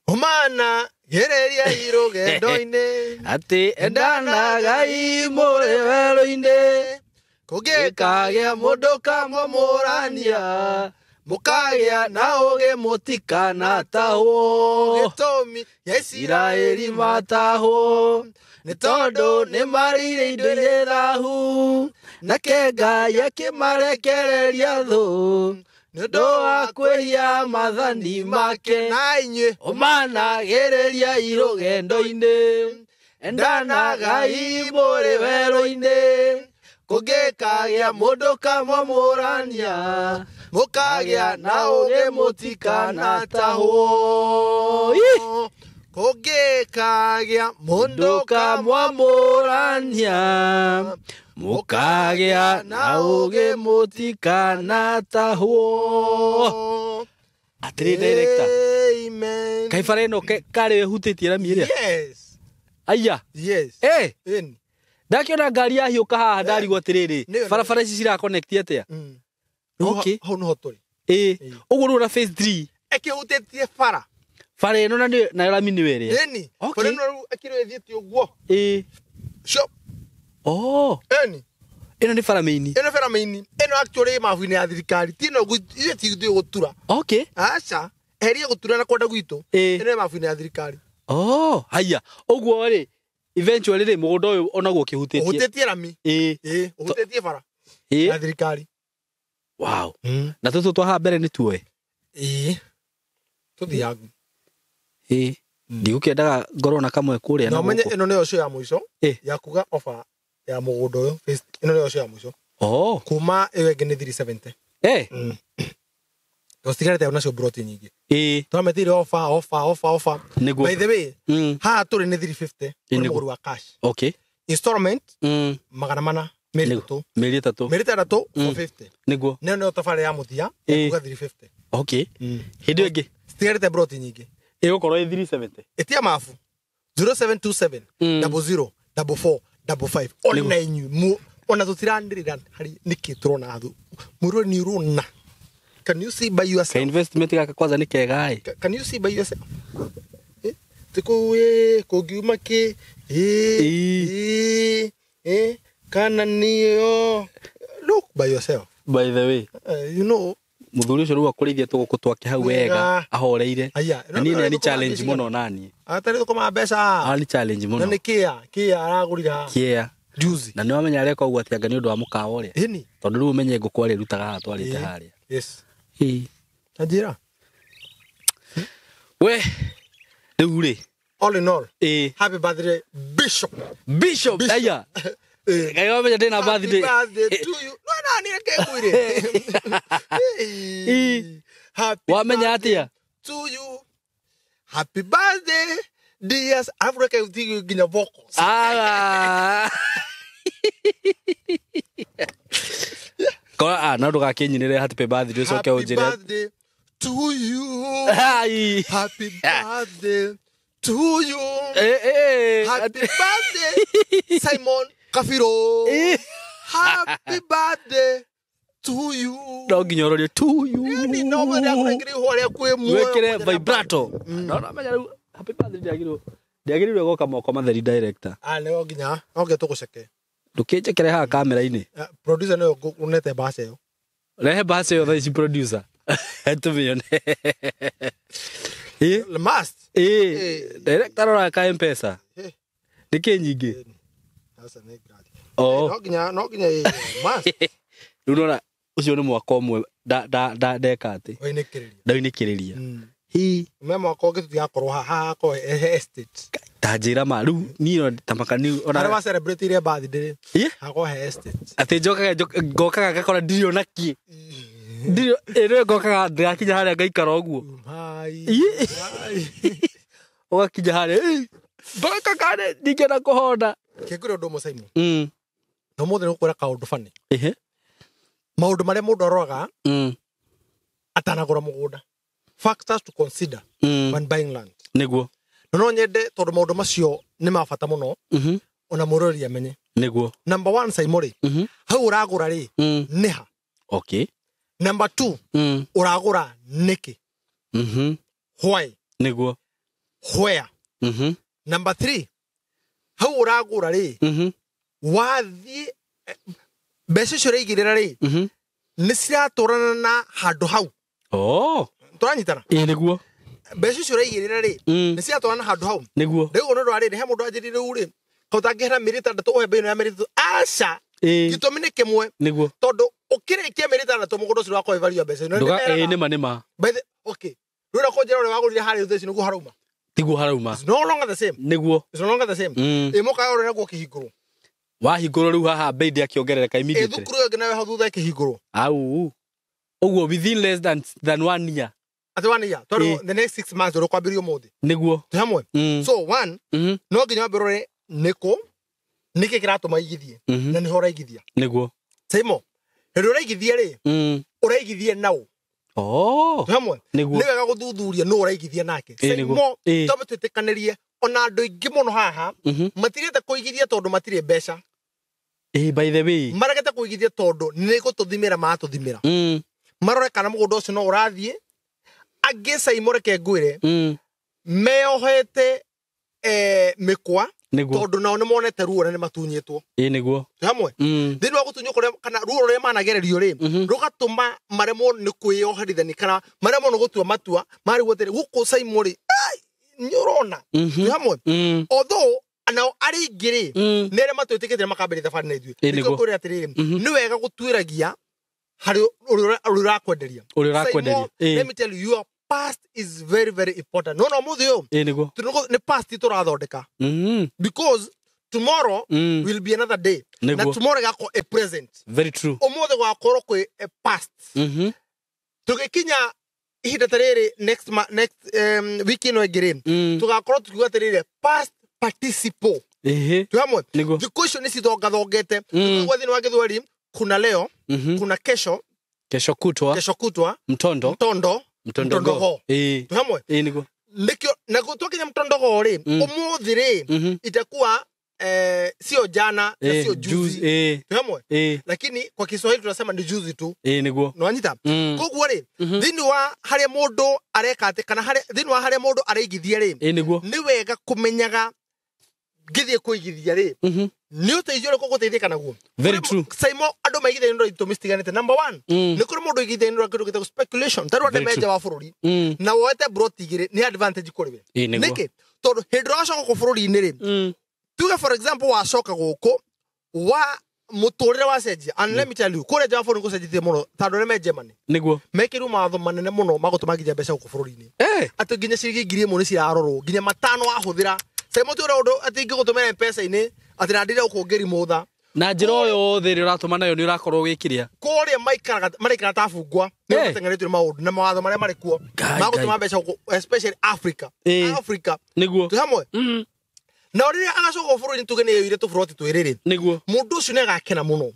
Humana gereria irũgendo-inĩ atĩ endanagai mũrĩ werũ-inĩ kũngĩkagĩa mũndũ kamũmũrania mũkagĩa na ũgĩ mũtikanatahwo gĩtũmi gĩa Isiraeli matahwo nĩ tondũ nĩ marĩire indo irĩ thaahu nake Ngai akĩmarekereria thũ nĩ ũndũ wa kwĩhia maathani make na inyuĩ ũmanagĩrĩria irũgendo-inĩ endanagai mũrĩ werũ-inĩ kũngĩkagĩa mũndũ kamũmũrania mũkagĩa na ũgĩ mũtikanatahwo kũngĩkagĩa mũndũ kamwamũrania mũkagĩa na ũgĩ mũtikanatahwo. Atĩrĩ director. Amen. Kaĩ bara ĩno karĩ ĩhutĩtie rami ĩrĩa? Yes. Aya. Yes. Ndakiona ngari yahiũka haha ndarigwo atĩrĩrĩ, barabara ici cira connect atĩa? Okay. Hau nĩho tũrĩ. Ĩĩ. Ũguo rĩu na phase 3 ĩkĩhutĩtie bara. Bara ĩno na nĩ nayo rami nĩyo ĩrĩa. Ĩni. Bara ĩno rĩu ĩkĩrĩ ĩthiĩte ũguo. Ĩĩ. Sure. Oh. Ĩni. Ĩno nĩ bara main. Ĩno bara main. Ĩno actually mabu-inĩ ya thirikari. Ti ĩno ithuĩ ti ithuĩ gũtura. Okay. Aca. Eheria gũtura na kwenda gwitũ. Ĩĩ. Ĩno nĩ mabu-inĩ ya thirikari. Oh, haya. Ũguo rĩ, eventually rĩ mũgũnda ũyũ onaguo ũkĩhutĩtie. Ũhutĩtie rami. Ĩĩ. Ĩĩ, ũhutĩtie bara. Ĩĩ. Ya thirikari. Wow. Na tũtũ twa haha mbere nĩ tuoe. Ĩĩ. Tũthiaga. Ĩĩ. Ndigũkĩendaga ngorwo na kamwe kũrĩa Na na ũmenye gũkũ. ĩno nĩyo show ya mũico Ĩĩ. ya kuga offer ya mũgũnda ũyũ. Ĩno nĩyo show ya mũico. Oh. Kuma ĩyo ĩngĩ nĩ 370. Eh. Tũtigarĩte nacio broti nyingĩ. Ĩĩ. Tũrametĩire offer offer offer offer. Nĩguo. By the way, haha tũrĩ nĩ 350 Ĩĩ, kũrĩ nĩguo. mũgũri wa cash. Okay. Installment 400 mĩeri ĩtatũ. Mĩeri ĩtatũ. Mĩeri ĩtandatũ 450. Nĩguo. Nĩyo nĩyo tabarĩra ya mũthia ya Ĩĩ. kuga 350. Okay. Hĩndĩ ĩyo ĩngĩ Citigarĩte broti nyingĩ. ĩgũkorwo ĩ 370. Ĩtia mabu 0727 00 44 55. Ona inyuĩ ona tũtiranĩrĩra harĩ nĩkĩ tũrona thu. Mũrũ nĩ ũrona. Can you see by yourself? Ka investment gaka kwanza nĩ kega ĩ. Can you see by yourself? Ti kũu ĩ kũngiuma kĩ ĩ ĩ kana nĩyo. Look by yourself. By the way, you know muthuri ũcio rĩu akũrĩithia tũgũkũ twake hau wega ahoreire. Aya, Na niĩ nĩ challenge mũno naniĩ. Atarĩ thũkũma mbeca. Ah, nĩ challenge mũno. Na nĩ kĩa kĩa aragũrire haha. Kĩa. Juzi. Na nĩ wamenya areka ũguo atĩ anga nĩ ũndũ wa mũkawa ũrĩa. Ĩni. Tondũ rĩu ũmenye ngũkũ arĩrutaga haha twarĩte harĩa. Yes. Ĩĩ. Na njĩra. We rĩu rĩ. All in all. Ĩĩ. Happy birthday Bishop. Bishop. Aya. Ngai wamenya ndĩna birthday. Happy birthday to you. No na nĩ reke ngwĩre. Ĩĩ. Happy Wamenya atĩa? to you. Happy birthday dear. Arabu reke ũtige nginya vocals. Ah. Kora ah no ndũgakĩnyinĩre happy birthday ũcoke Happy ũnjĩre. birthday to you. Ai. Happy birthday to you. Eh eh. Happy birthday Simon Kafiro. Happy birthday to you. No nginya ũrorie to you. Ni no mwende akũnengere ihũa rĩaku ĩ muoyo. Wĩkĩre vibrato. No no menya rĩu happy birthday ndĩagĩrĩirwo ndĩagĩrĩirwo gũka moko matheri director. Ah, no nginya no nginya tũgũceke. Ndũkĩnjekere haha kamera-inĩ. Producer nĩwe ũnete mbaca ĩyo. Rehe mbaca ĩyo thaa ici producer. Tũmĩone. Ĩ Must. ĩ director rora ka M-Pesa. Nĩkĩ nyingĩ? Aca nĩ ngari. Oh. No nginya no nginya must. Rĩu nona ũcio nĩ mwaka ũmwe ndeka atĩ. Wainĩkĩrĩria. Ndainĩkĩrĩria. Hi. Me mwaka ũngĩ tũtigakorwo haha hakorwo he estate. Ta njĩra ma rĩu niĩ no ta makani ona Harĩa wa celebrate iria birthday rĩ. Ĩ? Hakorwo he estate. Atĩ njokaga ngokaga ngakora ndirĩ ona kĩ. Ndirĩ ĩrĩ ngokaga ndĩrakinya harĩa ngaikara ũguo. Hai. Ũgakinya harĩa baraka kane ndingĩenda kũhonda. Kĩngwĩra ũndũ ũmwe Simon. Na ũmũthĩ nĩ gũkwĩra kaũndũ funny. Ehe. Maũndũ marĩa mũndũ aroraga atanagũra mũgũnda. Factors to consider when buying land. Nĩguo. Na no nyende tondũ maũndũ macio nĩ ma bata mũno ona mũrori amenye. Nĩguo. Number 1 Simon rĩ, hau ũragũra rĩ nĩ ha? Okay. Number 2 ũragũra nĩkĩ? Why? Nĩguo. Where? Number 3 hau ũragũra rĩ wathiĩ mbeca icio ũraigĩrĩra rĩ nĩ ciratũrana na handũ hau. Oh. Tũranyitana? Ĩĩ nĩguo. Mbeca icio ũraigĩrĩra rĩ nĩ ciratũrana na handũ hau. Nĩguo. Rĩu ũndũ wa rĩrĩ he mũndũ anjĩrire rĩu rĩ kau ũtangĩhera mĩeri ĩtandatũ ũhe mbei ĩno ya mĩeri ĩtatũ. Aca. Gĩtũmi nĩ kĩmwe. Nĩguo. Tondũ ũkĩrĩkia mĩeri ĩtandatũ mũgũnda ũcio ndũgakorwo wĩ value ya mbeca ĩno. Ĩĩ nĩma nĩma. By the okay. Rĩu ũrĩa kũnjĩra ũrĩa wagũrire harĩa thaa ici nĩguo harauma. Tiguo harauma. It's no longer the same. Nĩguo. It's no longer the same. Ĩ mũkawa ũrĩa naguo ũkĩhingũrwo. Wahingũrwo rĩu haha bei ndĩakĩongerereka Ĩ immediately. thukuru ĩyo ĩngĩ nayo hau thutha ĩkĩhingũrwo. Au. Ũguo within less than 1 year. Atĩ 1 year. Tondũ the next 6 months ũrĩa ũkwambĩrĩria ũmũthĩ. Nĩguo. Twĩ hamwe. So one no nginya wambe ũrore nĩkũ nĩkĩ kĩratũma igithie na nĩho ũraigithia. Nĩguo. Simon, hĩndĩ ũraigithia rĩ ũraigithia naũ. Oh. Twĩ hamwe. Nĩguo. Nĩ wega gũthuthuria nũ ũraigithia nake. Nĩguo. Simon, twambe twĩtĩkanĩrie ona andũ aingĩ mũno haha matirĩte kũigithia tondũ matirĩ mbeca. By the way maregete kũigithia tondũ nĩ gũtũthimĩra maratũthimĩra. Marore kana mũgũnda ũcio no ũrathiĩ. Angĩ Saimo reke ngwĩre meohete mĩkwa tondũ nao nĩ monete ruo na nĩ matunyĩtwo. Nĩguo. Hamwe thĩinĩ wa gũtunywo kũrĩa kana ruo rũrĩa managererio rĩ rũgatũma maremwo nĩ kwĩyoherithania kana maremwo nĩ gũtua matua marigwo atĩrĩ gũkũ Saimo rĩ nĩ ũrona. Hamwe although nao arĩa aingĩ rĩ nĩ arĩa matwĩtĩkĩtie makambĩrĩria thabarĩ na ithuĩ. Nĩkĩo ngwĩra atĩrĩrĩ nĩ wega gũtuĩragia harĩ ũrĩa ũrakwenderia. Let me tell you, your past is very very important. No mũthĩ ũyũ nĩ past tũrathondeka. Because tomorrow will be another day. Na tomorrow ĩgakorwo a present. Very true. Ũmũthĩ gwakorwo kwĩ a past. Tũgĩkinya ihinda ta rĩrĩ next wiki ĩno ĩngĩ rĩ tũgakorwo tukiuga atĩrĩrĩ past participle. Twĩ hamwe. Thikũ icio nĩ cithongathongete. Tũkaigua thĩinĩ wa Gĩthweri kuna leo, kuna kesho, kesho kutwa, mtondo, mtondogo. Twĩ hamwe. Nĩguo. Nĩkĩo na twakinya mtondogo rĩ ũmũthĩ rĩ itakuwa sio jana na sio juzi. Twĩ hamwe. Lakini kwa Kiswahili tunasema ni juzi tu. Nĩguo. Nĩwanyita? Koguo rĩ thĩinĩ wa harĩa mũndũ areka atĩ kana thĩinĩ wa harĩa mũndũ araigithia rĩ nĩ wega kũmenyaga ngĩthiĩ kũigithia rĩ nĩ ũteithio ũrĩkũ ũgũteithĩka naguo. Very true. Saimo andũ maigithagia nĩ ũndũ wa itũmi citiganĩte. Number one nĩ kũrĩ mũndũ ũigithagia nĩ ũndũ wa kĩndũ gĩtagwo speculation. Ta rĩu andũ me nja wa bũrũri na woete broti igĩrĩ nĩ advantage kũrĩ we. Nĩkĩ? Tondũ hĩndĩ ĩrĩa wacoka gũkũ bũrũri-inĩ rĩ tuge for example wacoka gũkũ wa mũtũrĩre wacenjia. And let me tell you kũrĩa nja wa bũrũri gũcenjetie mũno tondũ arĩa me Germany nĩguo mekĩrwo mawatho manene mũno ma gũtũma nginya mbeca gũkũ bũrũri-inĩ. Atĩ nginya ciringi 1000 nĩ cirarorwo nginya 5 wahũthĩra. Saimo ti ũrĩa ũndũ atĩ ingĩgũtũmĩra M-Pesa-inĩ atĩ na ndire gũkũ ngĩrimũtha. Na njĩra o yothe ĩrĩa ũratũma nayo nĩ ũrakorwo wĩkĩrĩa. Kũrĩa maikaraga maraikara ta bungwa nĩ mateng'eretio nĩ maũndũ na mawatho marĩa marĩ kuo ma gũtũma mbeca gũkũ especially Africa. Africa. Nĩguo. Twĩ hamwe. Na rĩrĩa agacoka bũrũri-inĩ tuge nĩ yoire tũburoti twĩrĩ rĩ nĩguo mũndũ ũcio nĩ agakena mũno.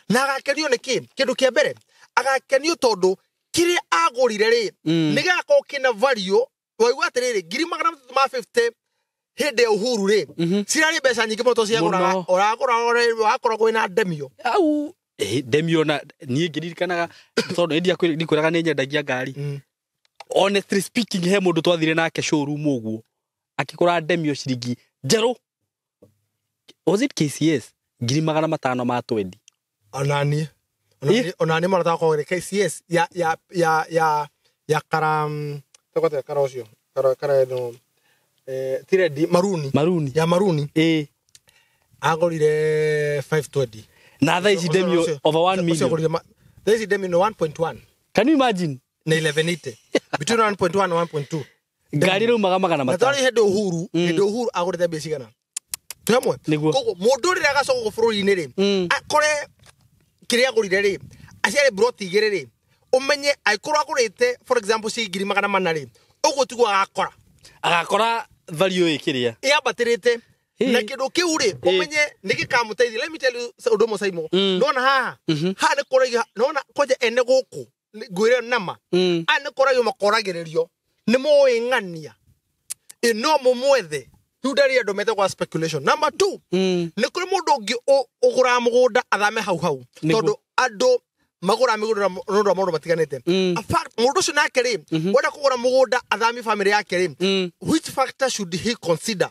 Na agakenio nĩ kĩ? Kĩndũ kĩa mbere agakenio tondũ kĩrĩa agũrire rĩ nĩ gĩgakorwo kĩna value. Waigua atĩrĩrĩ 350,000 hĩndĩ ya Uhuru rĩ cirarĩ mbeca nyingĩ mũno tondũ ciagũraga ũragũra wakoragwo wĩna Demio. Au Demio na niĩ ngĩririkanaga tondũ ndikwĩraga nĩ nyendagia ngari. Honestly speaking he mũndũ twathire nake showroom ũguo akĩgũra Demio ciringi njerũ. Was it KCS? 520,000. Onani. Onani mũrata wakwa ũrĩ KCS ya ya ya ya ya karam tũgote kara ũcio kara no tiredi maruni ya maruni agorire 520 na thaa ici Demio over 1 million. Thaa ici Demio 1.1. Can you imagine? Na 1180 between 1.1 and 1.2. Ngari rĩu maga 500. Na twarĩ hĩndĩ Uhuru hĩndĩ Uhuru agũrĩte mbia cigana. Twĩ hamwe. Koguo mũndũ rĩrĩa agacoka gũkũ bũrũri-inĩ rĩ akore kĩrĩa agũrire rĩ aciarĩ broti igĩrĩ rĩ ũmenye angĩkorwo agũrĩte for example ciringi 400 rĩ ũguo tiguo agakora. Agakora value ĩkĩrĩa ĩambatĩrĩte na kĩndũ kĩu rĩ ũmenye nĩ gĩkamũteithia. Let me tell you ũndũ ũmwe Saimo. Nona haha haha nĩ kũragio nona kwanja ene gũkũ ngwĩre nama aya nĩ kũragio makoragĩrĩrio nĩ moĩ ng'ania no mũmwethe. Rĩu ndarĩ andũ metagwo speculation. Number 2 nĩ kũrĩ mũndũ ũngĩ ũgũraga mũgũnda athame hau hau tondũ andũ magũraga mĩgũnda nĩ ũndũ wa maũndũ matiganĩte. In fact mũndũ ũcio nake rĩ wenda kũgũra mũgũnda athami family yake rĩ which factor should he consider?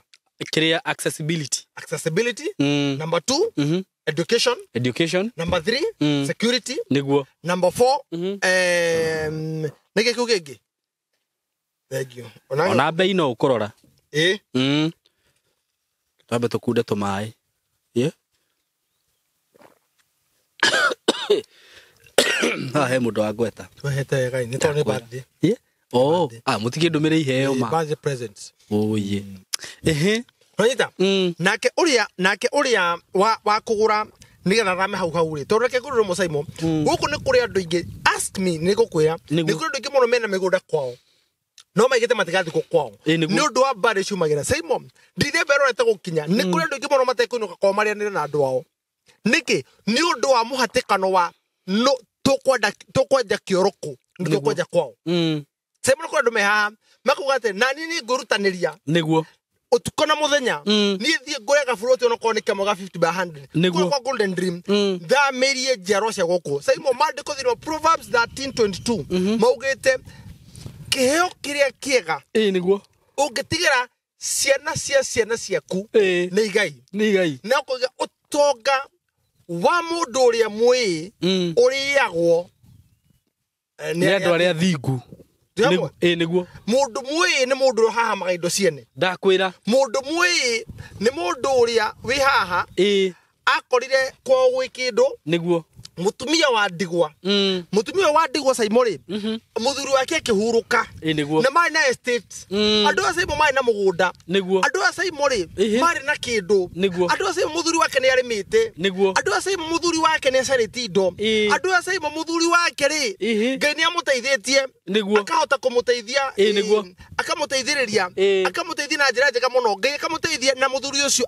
Kĩrĩa accessibility. Accessibility. Number 2 education. Number 3 security. Nĩguo. Number 4 nĩkĩ kĩu kĩngĩ? Thank you. Ona bei no ũkũrora. Twambe tũkunde tũmaĩ. Haha he mũndũ wa ngweta. Twehete wega nĩ tondũ nĩ birthday. Oh, mũtikĩndũmĩre iheo ma. Birthday presents. Oye. Ehe. Nonyita? Nake ũrĩa wa kũgũra nĩgetha thame hau hau rĩ tondũ reke ngũrĩre Mũsaimo gũkũ nĩ kũrĩ andũ aingĩ ask me nĩ ngũkwĩra nĩ kũrĩ andũ aingĩ mũno mena mĩgũnda kwao no maigĩte matigathikwo kwao nĩ ũndũ wa mbarĩ ciumagĩra. Saimo ndithĩ mberorete gũkinya nĩ kũrĩ andũ aingĩ mũno matekũinũka kwao marĩanĩre na andũ ao. Nĩkĩ? Nĩ ũndũ wa mũhatĩkano wa no tũkwenja kĩoro kũ nĩ tũkwenja kwao. Saimo nĩ kũrĩ andũ me haha makuga atĩ na niĩ nĩ ngwĩrutanĩria nĩguo Ũtukũ na mũthenya, niĩ thiĩ ngũre gaburoti onokorwo nĩ kamwe ga 50 by 100 Nĩguo. Kũrĩa kwa Golden Dream, thamĩrie njiarwa cia gũkũ. Saimo, maandĩko thĩinĩ wa Proverbs 13:22 maugĩte kĩheo kĩrĩa kĩega Ĩĩ nĩguo. ũngĩtigĩra ciana cia ciana ciaku nĩ igai. Nĩ igai. Na kũiga ũtonga wa mũndũ ũrĩa mwĩĩ ũrĩagwo Nĩ andũ arĩa thingu. Twĩ hamwe? Ĩĩ nĩguo. Mũndũ mwĩĩ nĩ mũndũ ũrĩa ũhahamaga indo ciene. Ndakwĩra. Mũndũ mwĩĩ nĩ mũndũ ũrĩa wĩ haha akorire kwao gwĩ kĩndũ. Nĩguo. Mũtumia wa ndigwa, mũtumia wa ndigwa, Saimo rĩ, mũthuri wake akĩhurũka. Ĩĩ nĩguo. Na marĩ na estate. Andũ a Saimo marĩ na mũgũnda. Nĩguo. Andũ a Saimo rĩ, marĩ na kĩndũ. Nĩguo. Andũ a Saimo mũthuri wake nĩ arĩmĩte. Nĩguo. Andũ a Saimo mũthuri wake nĩ acarĩtie indo. Andũ a Saimo mũthuri wake rĩ, Ngai nĩ amũteithĩtie. Nĩguo. Akahota kũmũteithia. Ĩĩ nĩguo. Akamũteithĩrĩria. Ĩĩ. Akamũteithia na njĩra njega mũno. Ngai akamũteithia na mũthuri ũcio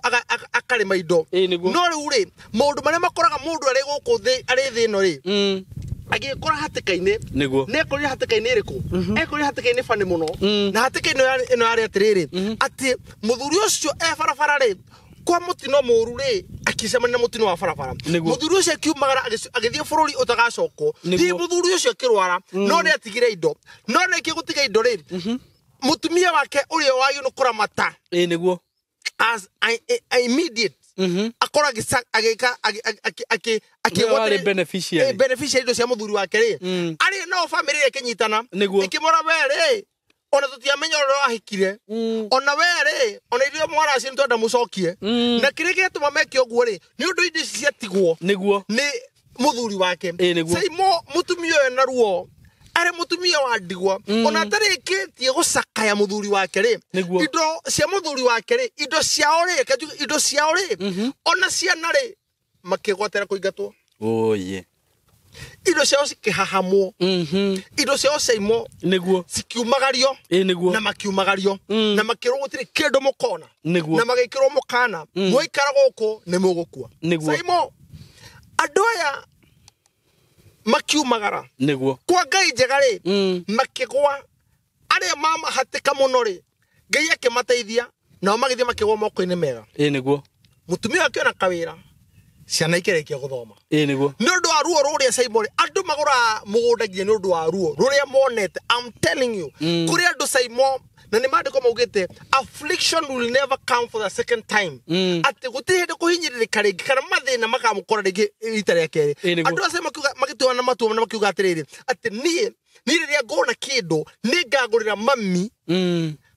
akarĩma indo. Ĩĩ nĩguo. No rĩu rĩ, maũndũ marĩa makoraga mũndũ arĩ gũkũ thĩ, arĩ thĩ ĩno rĩ, agĩkora hatĩka-inĩ. Nĩguo. Nĩ ekorire hatĩka-inĩ ĩrĩkũ? Ekorire hatĩka-inĩ bani mũno. Na hatĩka-inĩ ĩno yarĩ atĩrĩrĩ, atĩ mũthuri ũcio e barabara rĩ, kwa mũtino mũru rĩ, akĩcemania na mũtino wa barabara. Nĩguo. Mũthuri ũcio akiumagara agĩthiĩ bũrũri ũtagacokwo. Nĩguo. Hihi mũthuri ũcio akĩrwara, no nĩ atigire indo. No nĩ gũtiga indo rĩ, mũtumia wake ũrĩa wagĩrĩirwo nĩ kũramata Ĩĩ nĩguo. as a immediate akorwo agĩka Nĩwe warĩ beneficiary. Beneficiary indo cia mũthuri wake rĩ, arĩ nao famĩlĩ ĩrĩa ĩkĩnyitana, Nĩguo. ĩkĩmwĩra, we rĩ, ona tũtiamenya ũrĩa wahikire, ona we rĩ, ona ithuĩ mwaracio nĩ twenda mũcokie. Na kĩrĩa gĩatũma meke ũguo rĩ, nĩ ũndũ indo ici ciatigwo Nĩguo. nĩ mũthuri wake. Ĩĩ nĩguo. Saimo, mũtumia ũyũ na ruo arĩ mũtumia wa ndigwa, ona atarĩkĩtie gũcakaya mũthuri wake rĩ, Nĩguo. indo cia mũthuri wake rĩ, indo ciao rĩ, reke njuge indo ciao rĩ, ona ciana rĩ, makĩgwatĩra kũingatwo. Oye. Indo ciao cikĩhahamwo. Indo ciao ciaimwo, Nĩguo. cikiumagario. Ĩĩ nĩguo. Na makiumagario na makĩrwo gũtirĩ kĩndũ mũkona. Nĩguo. Na magĩkĩrwo mũkana, mwaikara gũkũ nĩ mũgũkua. Nĩguo. Saimo, andũ aya makiumagara Nĩguo. kwa Ngai njega rĩ, makĩgwa arĩa mamahatĩka mũno rĩ, Ngai akĩmateithia nao magĩthiĩ makĩgwa moko-inĩ mega. Ĩĩ nĩguo. Mũtumia akĩona kawĩra, ciana ikĩrĩkia gũthoma. Ĩĩ nĩguo. Nĩ ũndũ wa ruo rũrĩa, Saimo rĩ, andũ magũraga mũgũnda nginya nĩ ũndũ wa ruo rũrĩa monete. I'm telling you, kũrĩ andũ, Saimo, na nĩ maandĩko maugĩte affliction will never come for the second time, atĩ gũtirĩ hĩndĩ kũhinyĩrĩrĩka rĩngĩ kana mathĩna makamũkora rĩngĩ rita rĩa kerĩ. Ĩĩ nĩguo. Andũ acio magĩtua na matua na makiuga atĩrĩrĩ, atĩ niĩ rĩrĩa ngona kĩndũ nĩ ngagũrĩra mami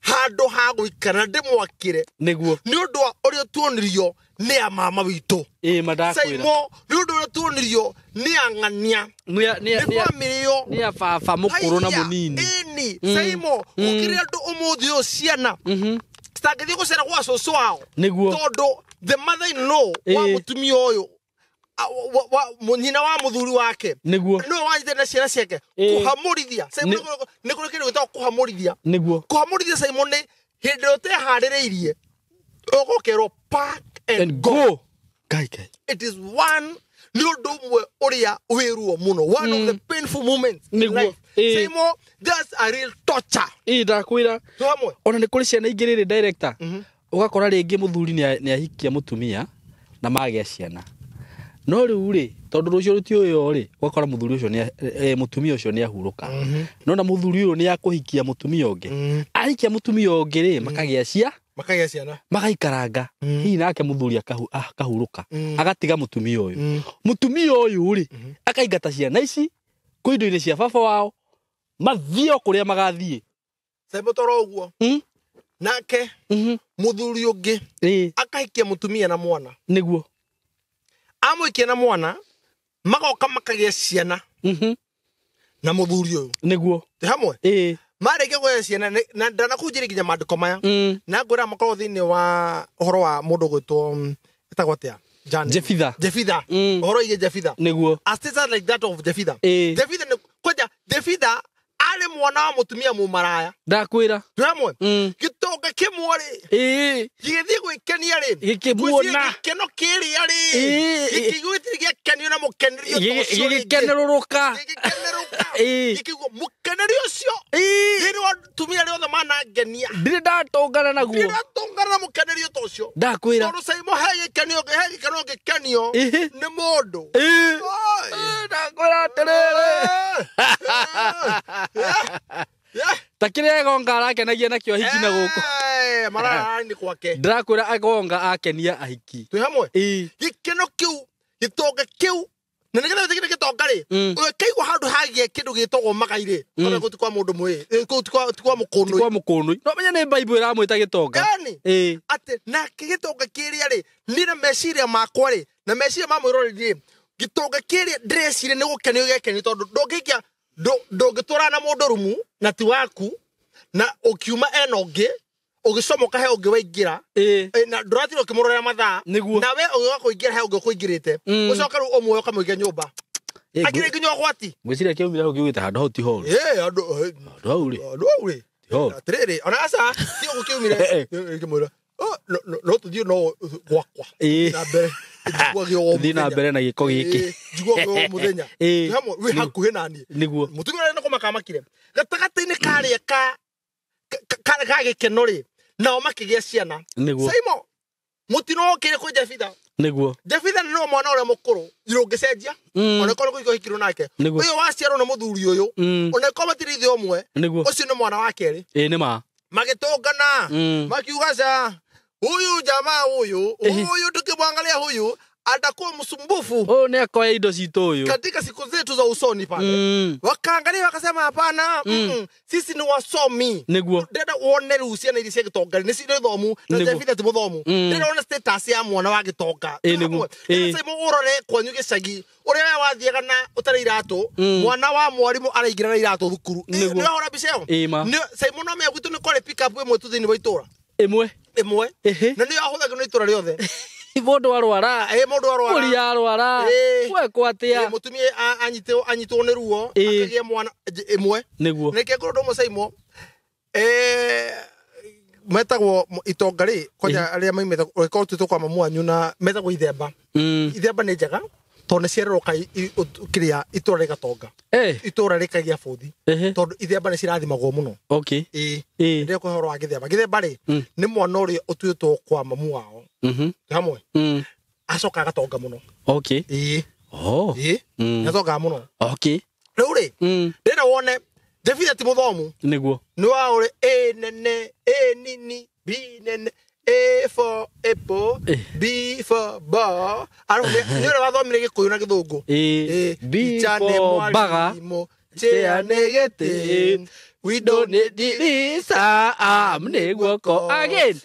handũ ha gũikara na ndĩmwakĩre, Nĩguo. nĩ ũndũ wa ũrĩa tuonirio nĩ a mama witũ. Ĩĩ mandakwĩra. Saimo, nĩ ũndũ ũrĩa tuonirio nĩ ang'ania, Nĩ nĩ bamĩrĩ ĩyo, nĩ a baba mũkũrũ na Haiya, mũnini. ĩni Saimo, gũkĩrĩ andũ ũmũthĩ ũyũ ciana citangĩthiĩ gũcera gwa cũcũ wao, Nĩguo. tondũ the mother in law wa mũtumia ũyũ, nyina wa mũthuri wake, Nĩguo. nĩwe wanyitĩte na ciana ciake kũhamũrithia. Saimo, nĩ kũrĩ kĩndũ gĩtagwo kũhamũrithia. Nĩguo. Kũhamũrithia, Saimo, nĩ hĩndĩ ĩrĩa ũteharĩrĩirie ũgokerwo pack and And go. go. Ngai Ngai. It is one, nĩ ũndũ ũmwe ũrĩa wĩ ruo mũno, one of the painful moments in Nĩguo. life. Saimo, that's a real torture. Ĩĩ ndakwĩra. Twĩ hamwe? Ona nĩ kũrĩ ciana ingĩ rĩrĩ, director, ũgakora rĩngĩ mũthuri nĩ ahikia mũtumia na magĩa ciana, no rĩu rĩ, tondũ rũciũ rũtiũyũ rĩ, ũgakora mũthuri ũcio mũtumia ũcio nĩ ahurũka, no na mũthuri ũyũ nĩ akũhikia mũtumia ũngĩ. Ahikia mũtumia ũngĩ rĩ, makagĩa cia Makagĩa ciana. Magaikaranga hihi nake mũthuri akahurũka, agatiga mũtumia ũyũ. Mũtumia ũyũ rĩ, akaingata ciana ici kwĩ indo-inĩ cia baba wao, mathiĩ o kũrĩa magathiĩ. Saimo, toro ũguo. Nake mũthuri ũngĩ akahikia mũtumia na mwana. Nĩguo. Amũhikia na mwana, magoka makagĩa ciana na mũthuri ũyũ. Nĩguo. Twĩ hamwe? Ĩĩ. Marĩkia kũgĩa ciana na ndanakũnjĩria nginya maandĩko maya, na ngwĩra makorwo thĩinĩ wa ũhoro wa mũndũ gwĩtwo etagwo atĩa? Jefitha. Jefitha. Ũhoro wĩgiĩ Jefitha, Nĩguo. a status like that of Jefitha. Ĩĩ. Jefitha nĩ kwanja Jefitha arĩ mwana wa mũtumia mũmaraya. Ndakwĩra. Twĩ hamwe? Gĩtonga kĩmwe rĩ, gĩgĩthiĩ gwĩkenia rĩ, Gĩkĩmuona. Gwĩciria gĩkeno kĩrĩa rĩ, gĩkĩigua gĩtirĩ gĩakenio na mũkenerio ta ũcio rĩngĩ. Gĩgĩkenerũrũka. Gĩgĩkenerũka. Ĩĩ. Gĩkĩigua mũkenerio ũcio. Thĩinĩ wa atumia arĩa othe manangenia, ndirĩ ndatũngana naguo. Ndirĩ ndatũngana na mũkenerio ta ũcio. Ndakwĩra. Tondũ Saimo he gĩkenio, he gĩkeno ũngĩkenio nĩ mũndũ. Oi. Ndakwĩra atĩrĩrĩ. Ta kĩrĩa Egonga arakenagia nakĩo ahiki na gũkũ. Mararani kwake. Ndĩrakwĩra Egonga akenia ahiki. Twĩ hamwe. Gĩkeno kĩu, gĩtonga kĩu, na nĩgetha wĩtĩkĩre gĩtonga rĩ, ũkaigua handũ hagĩe kĩndũ gĩtagwo magai rĩ, ona kũu ti kwa mũndũ mwĩ, kũu ti kwa mũkũnũi. Ti kwa mũkũnũi. No menya nĩ Bible ĩramwĩta gĩtonga. Yaani, atĩ nake gĩtonga kĩrĩa rĩ, niĩ na meciria makwa rĩ, na meciria ma mwĩroreri rĩ, gĩtonga kĩrĩa ndĩreciria nĩ gũkenio gĩkenio tondũ ndũngĩikia, ndũngĩtwarana na mũndũ rumu na ti waku, na ũkiuma ena ũngĩ, ũgĩcomoka he ũngĩ waingĩra, na ndũratirwo ũkĩmũrorera mathaa, na we ũgĩũka kũingĩra he ũngĩ ũkũingĩrĩte, ũcoke rĩu ũmwe ũkamũiga nyũmba. Akĩrĩ nginya ũgwati. Ngwĩciria kĩaumire hau kiugĩte handũ hau ti horu. Handũ hau rĩ. Handũ hau rĩ. Ti horu. Atĩrĩrĩ, ona aca, ti ũguo kĩaumire. Ngĩmwĩra, no tũthiĩ no gwakwa. Na mbere. Thiĩ na mbere na gĩko gĩkĩ. Njiguaga o mũthenya. Hamwe, wĩ hakuhĩ na niĩ. Nĩguo. Mũtumia ũrĩa nĩ kũmaka amakire. Gatagatĩ-inĩ karĩa ka gĩkeno rĩ, nao makĩgĩa ciana. Nĩguo. Saimo, mũtino wokire kwĩ Jefitha. Nĩguo. Jefitha nĩwe mwana ũrĩa mũkũrũ, ndũngĩcenjia. Ona korwo kũhika ũhikirwo nake. Ũyũ waciarwo nĩ mũthuri ũyũ. Ona korwo matirĩ ithe ũmwe. Nĩguo. Ũcio nĩ mwana wa kerĩ. Nĩ ma. Magĩtũngana. Makiuga ca, huyu jamaa huyu, huyu tukimwangalia huyu atakuwa msumbufu. Oh, ni akoya indo citũ huyu. Katika siku zetu za usoni pale. Wakaangalia wakasema hapana, sisi ni wasomi. Nĩguo. Ndĩrenda wone rĩu ciana iria cia gĩtonga nĩ cirĩ thomu, na Jefitha ti mũthomu. Ndĩrenda wone status ya mwana wa gĩtonga. Nĩguo. Ndĩrenda ũrore kwanyu gĩcagi, ũrĩa we wathiaga na ũtarĩ iratũ, mwana wa mwarimũ araingĩra na iratũ thukuru. Nĩguo. Nĩwahũra mbica ĩyo? Saimo no amenye gwitũ nĩ kwarĩ pick up ĩmwe tu thĩinĩ wa itũra. Ĩmwe. Ĩmwe. Na nĩyo yahũthagĩrwo nĩ itũra rĩothe. Mũndũ arwara. Mũndũ arwara. Mũri arwara. Gwekwo atĩa? Mũtumia anyitwo nĩ ruo, akagĩa mwana ĩmwe. Nĩguo. Nĩkĩo ngũrwo ũndũ ũmwe Saimo, metagwo itonga rĩ, kwanja arĩa maimĩte, ũngĩkorwo ũtuĩtwo kwa mamu wanyu na metagwo ithemba. Ithemba nĩ njega tondũ nĩ ciarũrũka kĩrĩa itũra rĩgatonga. Itũra rĩkagĩa bũthi. Tondũ ithemba nĩ cirathimagwo mũno. Okay. Rĩrĩa kwĩ ũhoro wa gĩthemba. Gĩthemba rĩ, nĩ mwana ũrĩa ũtuĩtwo kwa mamu wao. Hamwe. Acoka agatonga mũno. Okay. Oh. Nĩatongaga mũno. Okay. Rĩu rĩ, ndĩrenda wone Jefitha ti mũthomu. Nĩguo. Nĩ wa ũrĩ A nene, A nini, B nene, A for apple, B for ball. Arabu nĩ ũrĩa wathomire Gĩkũyũ na Gĩthũngũ. B for baga, C nĩ gĩtĩ, window nĩ ndirica, A nĩ guoko. Again.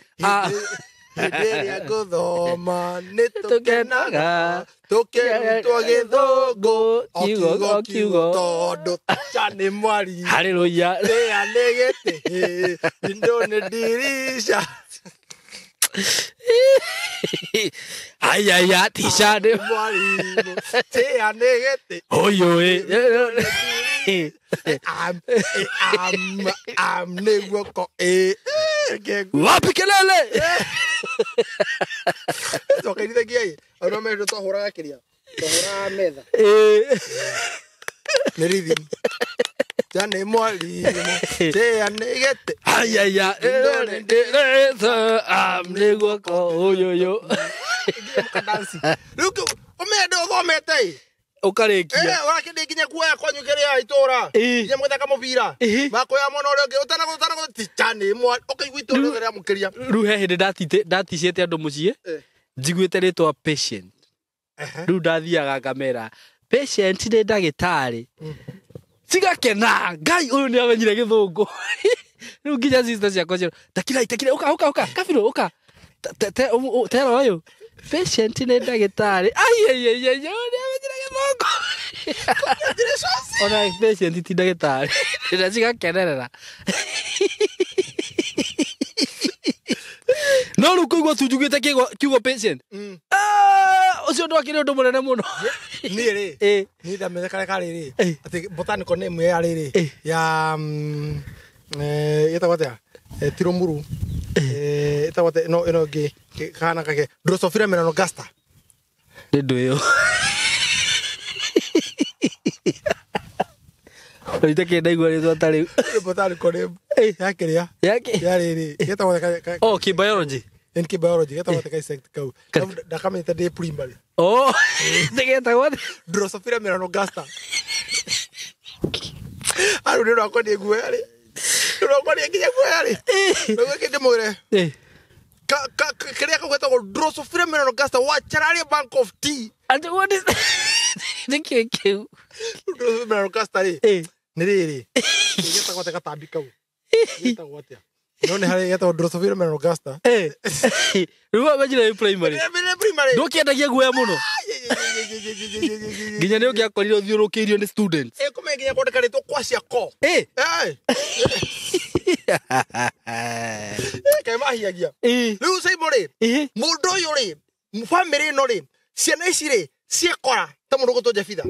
Hĩndĩ ĩrĩa ngũthoma nĩ tũkenaga, tũkĩrutwo Gĩthũngũ, o kiugo kiugo, tondũ teacher nĩ mwarimũ. Hallelujah. Tĩa nĩ gĩtĩ, window nĩ ndirica. Ayaya, teacher nĩ mwarimũ, tĩa nĩ gĩtĩ. Ũyũ ĩ. Am nĩ guoko. Wapi kelele? Twakainithagia ĩ, andũ arĩa twahũraga kĩrĩa, twahũraga metha. Nĩ rhythm. Teacher nĩ mwarimũ, tĩa nĩ gĩtĩ. Ayaya, am nĩ guoko. Ũyũ. Rĩu ũmende ũthomete ĩ. Ũkarĩkia. Ũrakĩndĩ nginya kuoya kwanyu kĩrĩa itũra. Nginya mũgĩthaka mũbira. Makoya mwana ũrĩa ũngĩ, ũtanagũ teacher nĩ mwarimũ, ũkaigua itũra rĩothe rĩamũkĩria. Rĩu he hĩndĩ ndaticĩte andũ mũciĩ, njiguĩte rĩtwa patient. Rĩu ndathiaga ngamera, patient nĩ ndagĩtarĩ. Cigakena, Ngai ũyũ nĩ amenyire Gĩthũngũ. Rĩu nginya sister ciakwa ciero, takirai, takirai, ũka, ũka, ũka, kabirũ, ũka. Tera ũyũ. Patient nĩ ndagĩtarĩ. Ai, ai, ai, ai, ũyũ nĩ amenyire Gĩthũngũ. Ona patient ti ndagĩtarĩ. Na cigakenerera. No rĩu kũigua tu njugĩte kiugo patient. Ũcio ndwakĩrĩ ũndũ mũnene mũno. Niĩ rĩ, niĩ ndamenye karĩa karĩ rĩ, atĩ botanical name ya rĩrĩ, ya ĩtagwo atĩa? Ti Rũmuru. Ĩtagwo atĩa? Ĩno ĩngĩ, kahana kake, Drosophila melanogaster. Nĩ ndũ ĩyo. Iteke ndaigua rĩtwa ta rĩu. Nĩ botanical name. Ya kĩrĩa? Yake. Ya rĩrĩ. Getagwo ka Oh, kĩ biology. NK biology getagwo ka insect kau. Ndakamenyete ndĩ primary. Oh, nĩgetagwo atĩa? Drosophila melanogaster. Aru nĩ ũrakoniĩ guoya rĩ. Nĩ ũrakoniĩ nginya guoya rĩ. Nĩguo kĩndĩmwĩre. Kĩrĩa kau getagwo Drosophila melanogaster wa Chararia Bank of Tea. Atĩ what is nĩkĩ kĩu? Drosophila melanogaster rĩ. Nĩ rĩrĩ. Getagwo atĩa gatambi kau? Getagwo atĩa? No nĩ harĩ getagwo Drosophila melanogaster. Rĩu wamenyire wĩ primary. Nĩ primary. Ndũkĩendagia guoya mũno. Nginya nĩ ũngĩakorirwo ũthiũrũrũkĩirio nĩ students. Kũmenya nginya kwandĩka rĩtwa kwa ciako. Kaĩ mahiagia. Rĩu Simon rĩ, mũndũ ũyũ rĩ, bamĩrĩ ĩno rĩ, ciana ici rĩ, ciekora ta mũndũ ũgwĩtwo Jebitha.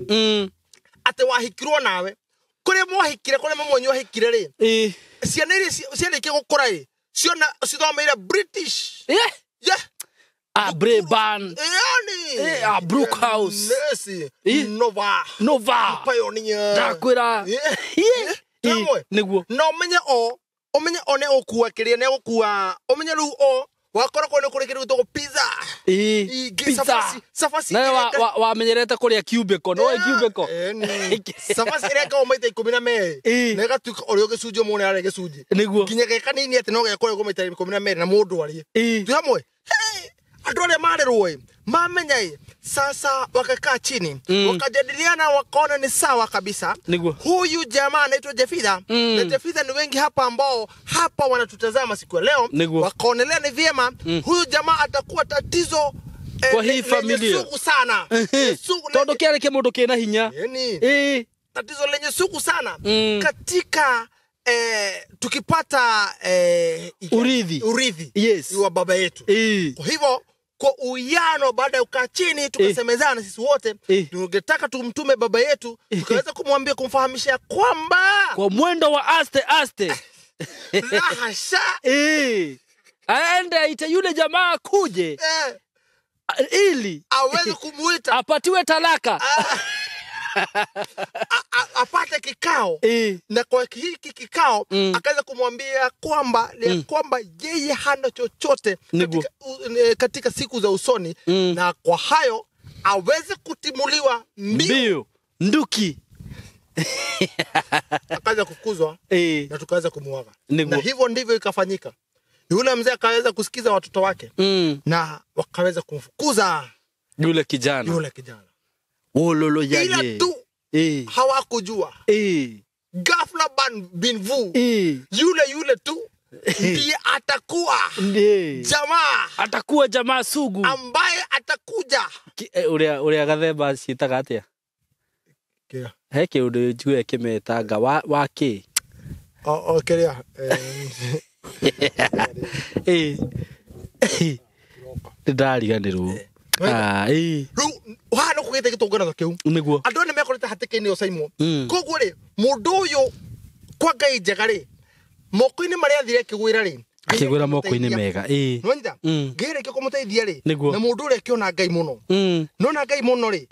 Atĩ wahikirwo nawe. Kũrĩa mwahikire, kũrĩa mama wanyu ahikire rĩ, ciana iria ciarĩkia gũkũra rĩ, ciona cithomeire British. Yeah. Ah, Braeburn. Yani. Ah, Brook House. Nesi. Nova. Nova. Pioneer. Ndakwĩra. Nĩguo. Na ũmenye o, ũmenye o nĩ ũkua kĩrĩa nĩ ũkua, ũmenye rĩu o wakoragwo nĩ kũrĩ kĩndũ gĩtagwo pizza. Pizza. Cabaci. Nawe wamenyerete kũrĩa cubicle, no cubicle. Cabaci ĩrengagwo maita 12. Na ĩgatuĩka ũrĩa gĩcunjĩ mũndũ arĩa gĩcunjĩ. Nĩguo. Nginya ge kanini atĩ no gekũrengwo maita 12 na mũndũ arĩe. Twĩ hamwe. Andũ arĩa marerwo ĩ, mamenya ĩ, sasa wakakaa chini, wakajadiliana, wakaona ni sawa kabisa. Nĩguo. Huyu jamaa anaitwa Jefitha. Na Jefitha ni wengi hapa ambao hapa wanatutazama siku ya leo. Nĩguo. Wakaonelea ni vyema huyu jamaa atakuwa tatizo kwa hii familia sugu sana. Tondũ kĩarĩ kĩmũndũ kĩna hinya. Tatizo lenye sugu sana. Katika tukipata urithi yes, wa baba yetu. Kwa hivyo kwa uwiano, baada ya kukaa chini tukasemezana sisi wote, tungetaka tumtume baba yetu, tukaweza kumwambia, kumfahamisha kwamba kwa mwendo wa aste aste la hasha, aende aite yule jamaa kuje ili aweze kumuita apatiwe talaka, apate kikao. Na kwa hiki kikao akaweza kumwambia kwamba kwamba yeye hana chochote katika siku za usoni, na kwa hayo aweze kutimuliwa mbio nduki. Akaweza kufukuzwa na tukaweza kumuaga. Na hivyo ndivyo ikafanyika. Yule mzee akaweza kusikiza watoto wake na wakaweza kumfukuza yule kijana. Wololo yaye. Ila tu hawakujua. Ghafla binvu. Yule tu ndiye atakuwa jamaa. Atakuwa jamaa sugu ambaye atakuja. Uria gathemba ciĩtaga atĩa? He kĩũndũ njue kĩmetanga wa kĩ? O kĩrĩa. Ndariganĩrwo. Rĩu haha no kũgĩte gĩtũngano kĩu. Nĩguo. Andũ nĩ mekorete hatĩka-inĩ ĩyo Simon. Koguo rĩ, mũndũ ũyũ kwa Ngai njega rĩ, moko-inĩ marĩa athire akĩgwĩra rĩ, akĩgwĩra moko-inĩ mega. Nĩwanyita? Ngai rĩngĩ kũmũteithia rĩ, na mũndũ ũrĩa akĩona Ngai mũno. Nona Ngai mũno rĩ,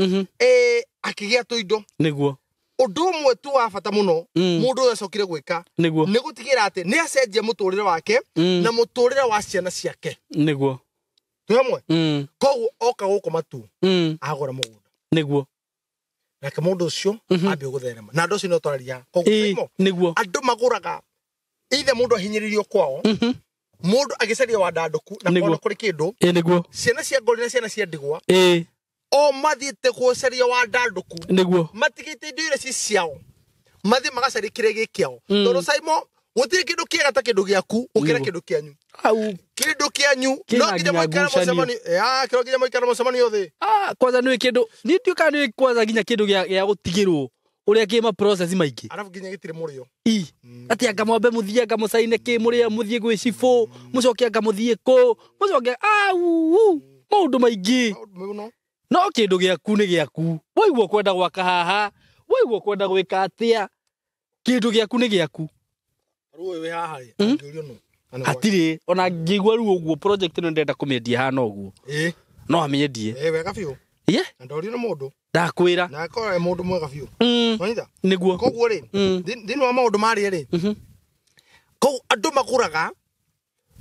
akĩgĩa tũindo. Nĩguo. Ũndũ ũmwe tu wa bata mũno mũndũ ũyũ acokire gwĩka nĩ gũtigĩra atĩ nĩ acenjia mũtũrĩre wake na mũtũrĩre wa ciana ciake. Nĩguo. Twĩ hamwe? Koguo oka gũkũ Matu agũra mũgũnda. Nĩguo. Nake mũndũ ũcio ambia gũtherema. Na andũ acio nĩo twararia. Koguo nĩguo. Andũ magũraga either mũndũ ahinyĩrĩrio kwao, mũndũ agĩcaria wandandũku na kona kũrĩ kĩndũ. Nĩguo. Ciana cia ngori na ciana cia ndigwa. O mathiĩte gũcaria wandandũku. Nĩguo. Matigĩte indo iria ci ciao. Mathiĩ magacaria kĩrĩa gĩ kĩao. Tondũ Simon, gũtirĩ kĩndũ kĩega ta kĩndũ gĩaku gũkĩra kĩndũ kĩanyu. Kĩndũ kĩanyu no nginya mũikare mũcemanio. Kĩro nginya mũikare mũcemanio thĩ. Kwanza nĩ kĩndũ niĩ ndiũĩ kana nĩ kwanza nginya kĩndũ gĩa gũtigĩrwo ũrĩa kĩ ma process maingĩ. Arabu nginya gĩtirĩ mũrĩo. Atĩ anga mwambe mũthiĩ anga mũcaine kĩ mũrĩe mũthiĩ gwĩ cibũ, mũcoke anga mũthiĩ kũ, mũcoke maũndũ maingĩ. No kĩndũ gĩaku nĩ gĩaku. Waigua kwenda gwaka haha, waigua kwenda gwĩka atĩa, kĩndũ gĩaku nĩ gĩaku. Rĩu wĩ haha rĩ, angĩũrio nũ? Hatirĩ, ona ngĩigua rĩu ũguo project ĩno ndĩrenda kũmĩendia hana ũguo. No amĩendie. Wega biũ. Ye Na ndorio nĩ mũndũ. Ndakwĩra. Na akorwo e mũndũ mwega biũ. Wanyita? Nĩguo. Koguo rĩ, thĩinĩ wa maũndũ marĩa rĩ, koguo andũ magũraga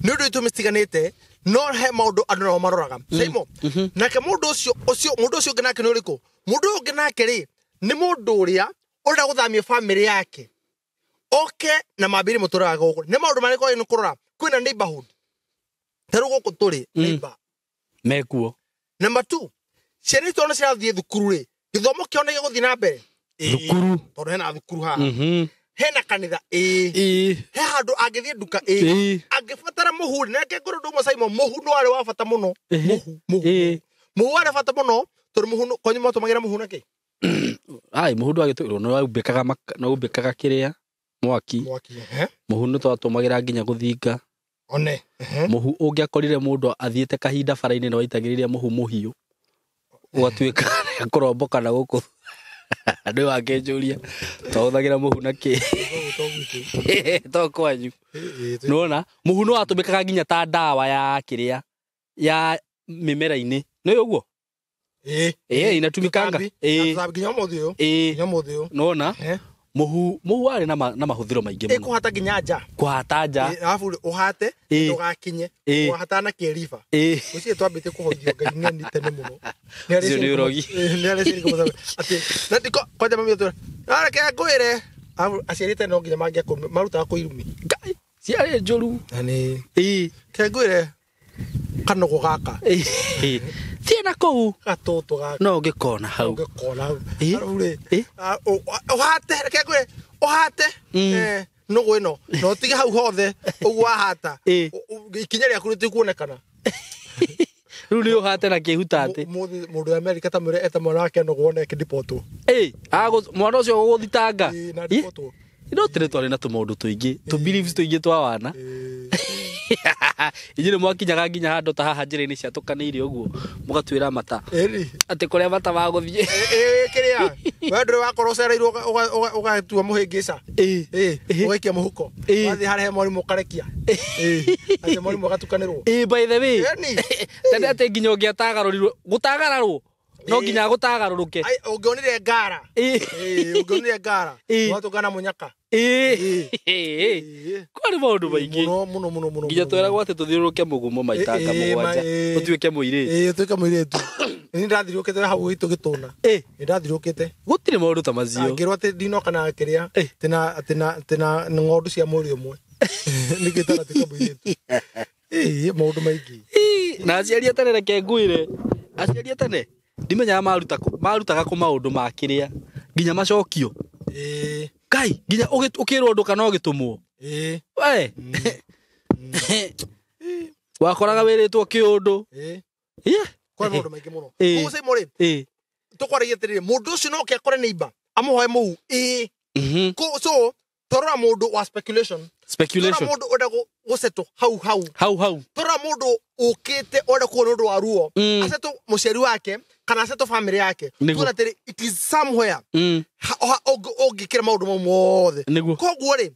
nĩ ũndũ itũmi citiganĩte, no he maũndũ andũ nao maroraga. Saimo, nake mũndũ ũcio ũcio mũndũ ũcio ũngĩ nake nĩ ũrĩkũ? Mũndũ ũyũ ũngĩ nake rĩ, nĩ mũndũ ũrĩa ũrenda gũthamia bamĩrĩ yake oke na mambĩrĩrie mũtũrĩre wake gũkũ. Nĩ maũndũ marĩkũ agĩrĩirwo nĩ kũrora? Kwĩna neighborhood. Ta rĩu gũkũ tũrĩ neighbor. Mekuo. Number 2, ciana itũ ona cirathiĩ thukuru rĩ, gĩthomo kĩao nĩ gĩgũthiĩ na mbere. Thukuru. Tondũ hena thukuru haha. Hena kanitha. He handũ angĩthiĩ nduka. Angĩbatara mũhu rĩ, nake ngũrũ ũndũ ũmwe Simon, mũhu nĩ warĩ wa bata mũno. Mũhu, mũhu. Mũhu warĩ bata mũno, tondũ mũhu kwanyu mwatũmagĩra mũhu na kĩ? Ai, mũhu ndwagĩtũirwo, nĩ waumbĩkaga kĩrĩa mwaki. Mwaki, Mũhu nĩ twatũmagĩra nginya gũthinga. One. Mũhu ũngĩakorire mũndũ athiĩte kahinda bara-inĩ nĩ waitagĩrĩria mũhu mũhiũ. Ũgatuĩka kũromboka na gũkũ. Andũ wakĩnjũria twahũthagĩra mũhu na kĩ? To kwanyu. Nĩwona mũhu nĩ watũmĩkaga nginya ta ndawa ya kĩrĩa ya mĩmera-inĩ. Nĩ ũguo? Inatumikanga. Nginya ũmũthĩ ũyũ. Nginya ũmũthĩ ũyũ. Nĩwona? Mũhu warĩ na mahũthĩro maingĩ mũno. Kũhata nginya nja. Kũhata nja. Arabu ũhate ndũgakinye. Ũhata na kĩriba. Ũcio twambĩtie kũhothio Ngai ng'eni tene mũno. Ũcio nĩ ũrogi. Nĩ arĩa ciĩrĩ atĩ na ndiko kwanja mami atwĩra, reke ngwĩre. Arabu aciari tene no nginya mangĩakũ marutaga kũ irumi. Ngai ciarĩ njũru. Na nĩ. Reke ngwĩre kanũgũ gaka. Thiĩ na kũu. Gatũtũ gaka. No ũngĩkona hau. Ũngĩkona hau. Arabu rĩ, ũhate, reke ngwĩre, ũhate. Nũgũ ĩno. Na ũtige hau hothe ũguo wahata. Ikinya rĩaku rĩtikuonekana. Rĩu nĩ ũhate na kĩhuta atĩ. Mũndũ wa Amerika ta mwĩre eta mwana wake nũgũ one akĩndipotwo. Mwana ũcio ũgũthitanga. Na ndipotwo. No tene twarĩ na tũmaũndũ tũingĩ, tũ beliefs tũingĩ twa wana. Inyuĩ nĩ mwakinyaga nginya handũ ta haha njĩra-inĩ ciatũkanĩire ũguo, mũgatuĩra mata. Atĩ kũrĩa mata magũthiĩ. Kĩrĩa? We ndũrĩ wakorwo ũcereirwo ũgatua mũhĩngĩca. Ũgaikia mũhuko. Wathiĩ harĩa he mwarimũ ũkarekia. Atĩ mwarimũ agatukanĩrwo. By the way. Tene atĩ nginya ũngĩatagarũrirwo, gũtagararwo. No nginya gũtagarũrũke. Ũngĩonire ngara. Ũngĩonire ngara. Ũgatũngana mũnyaka. Kwarĩ maũndũ maingĩ. Mũno, mũno, mũno, mũno. Nginya tweragwo atĩ tũthiũrũrũke mũgumo maitanga mũgwanja. Ũtuĩke mũirĩtu. Ũtuĩke mũirĩtu. Nĩ ndathiũrũrũkĩte hau gwitũ gĩtũna. Nĩ ndathiũrũrũkĩte. Gũtirĩ maũndũ ta macio. Ngĩrwo atĩ ndinoka na kĩrĩa, atĩ na ng'ondu cia mweri ũmwe. Nĩkĩo itanatuĩka mũirĩtu. Maũndũ maingĩ. Na aciari a tene reke ngwĩre. Aciari a tene ndimenyaga marutaga kũ maũndũ ma kĩrĩa nginya macokio. Ngai nginya ũkĩrwo ũndũ kana ũgĩtũmwo. We. Wakoraga wĩrĩtwo kĩũndũ. Kwa maũndũ maingĩ mũno. Koguo Simon rĩ, tũkwaragia atĩrĩrĩ, mũndũ ũcio no oke akore neighbor, amũhoe mũhu. So torora mũndũ wa speculation. Speculation. Torora mũndũ ũrenda gũsettle hau hau. Hau hau. Torora mũndũ ũkĩte ũrenda kuona ũndũ wa ruo. Asettle mũciari wake kana asettle family yake. Tuona atĩrĩ, it is somewhere. Ũngĩkĩra maũndũ mau mothe. Koguo rĩ,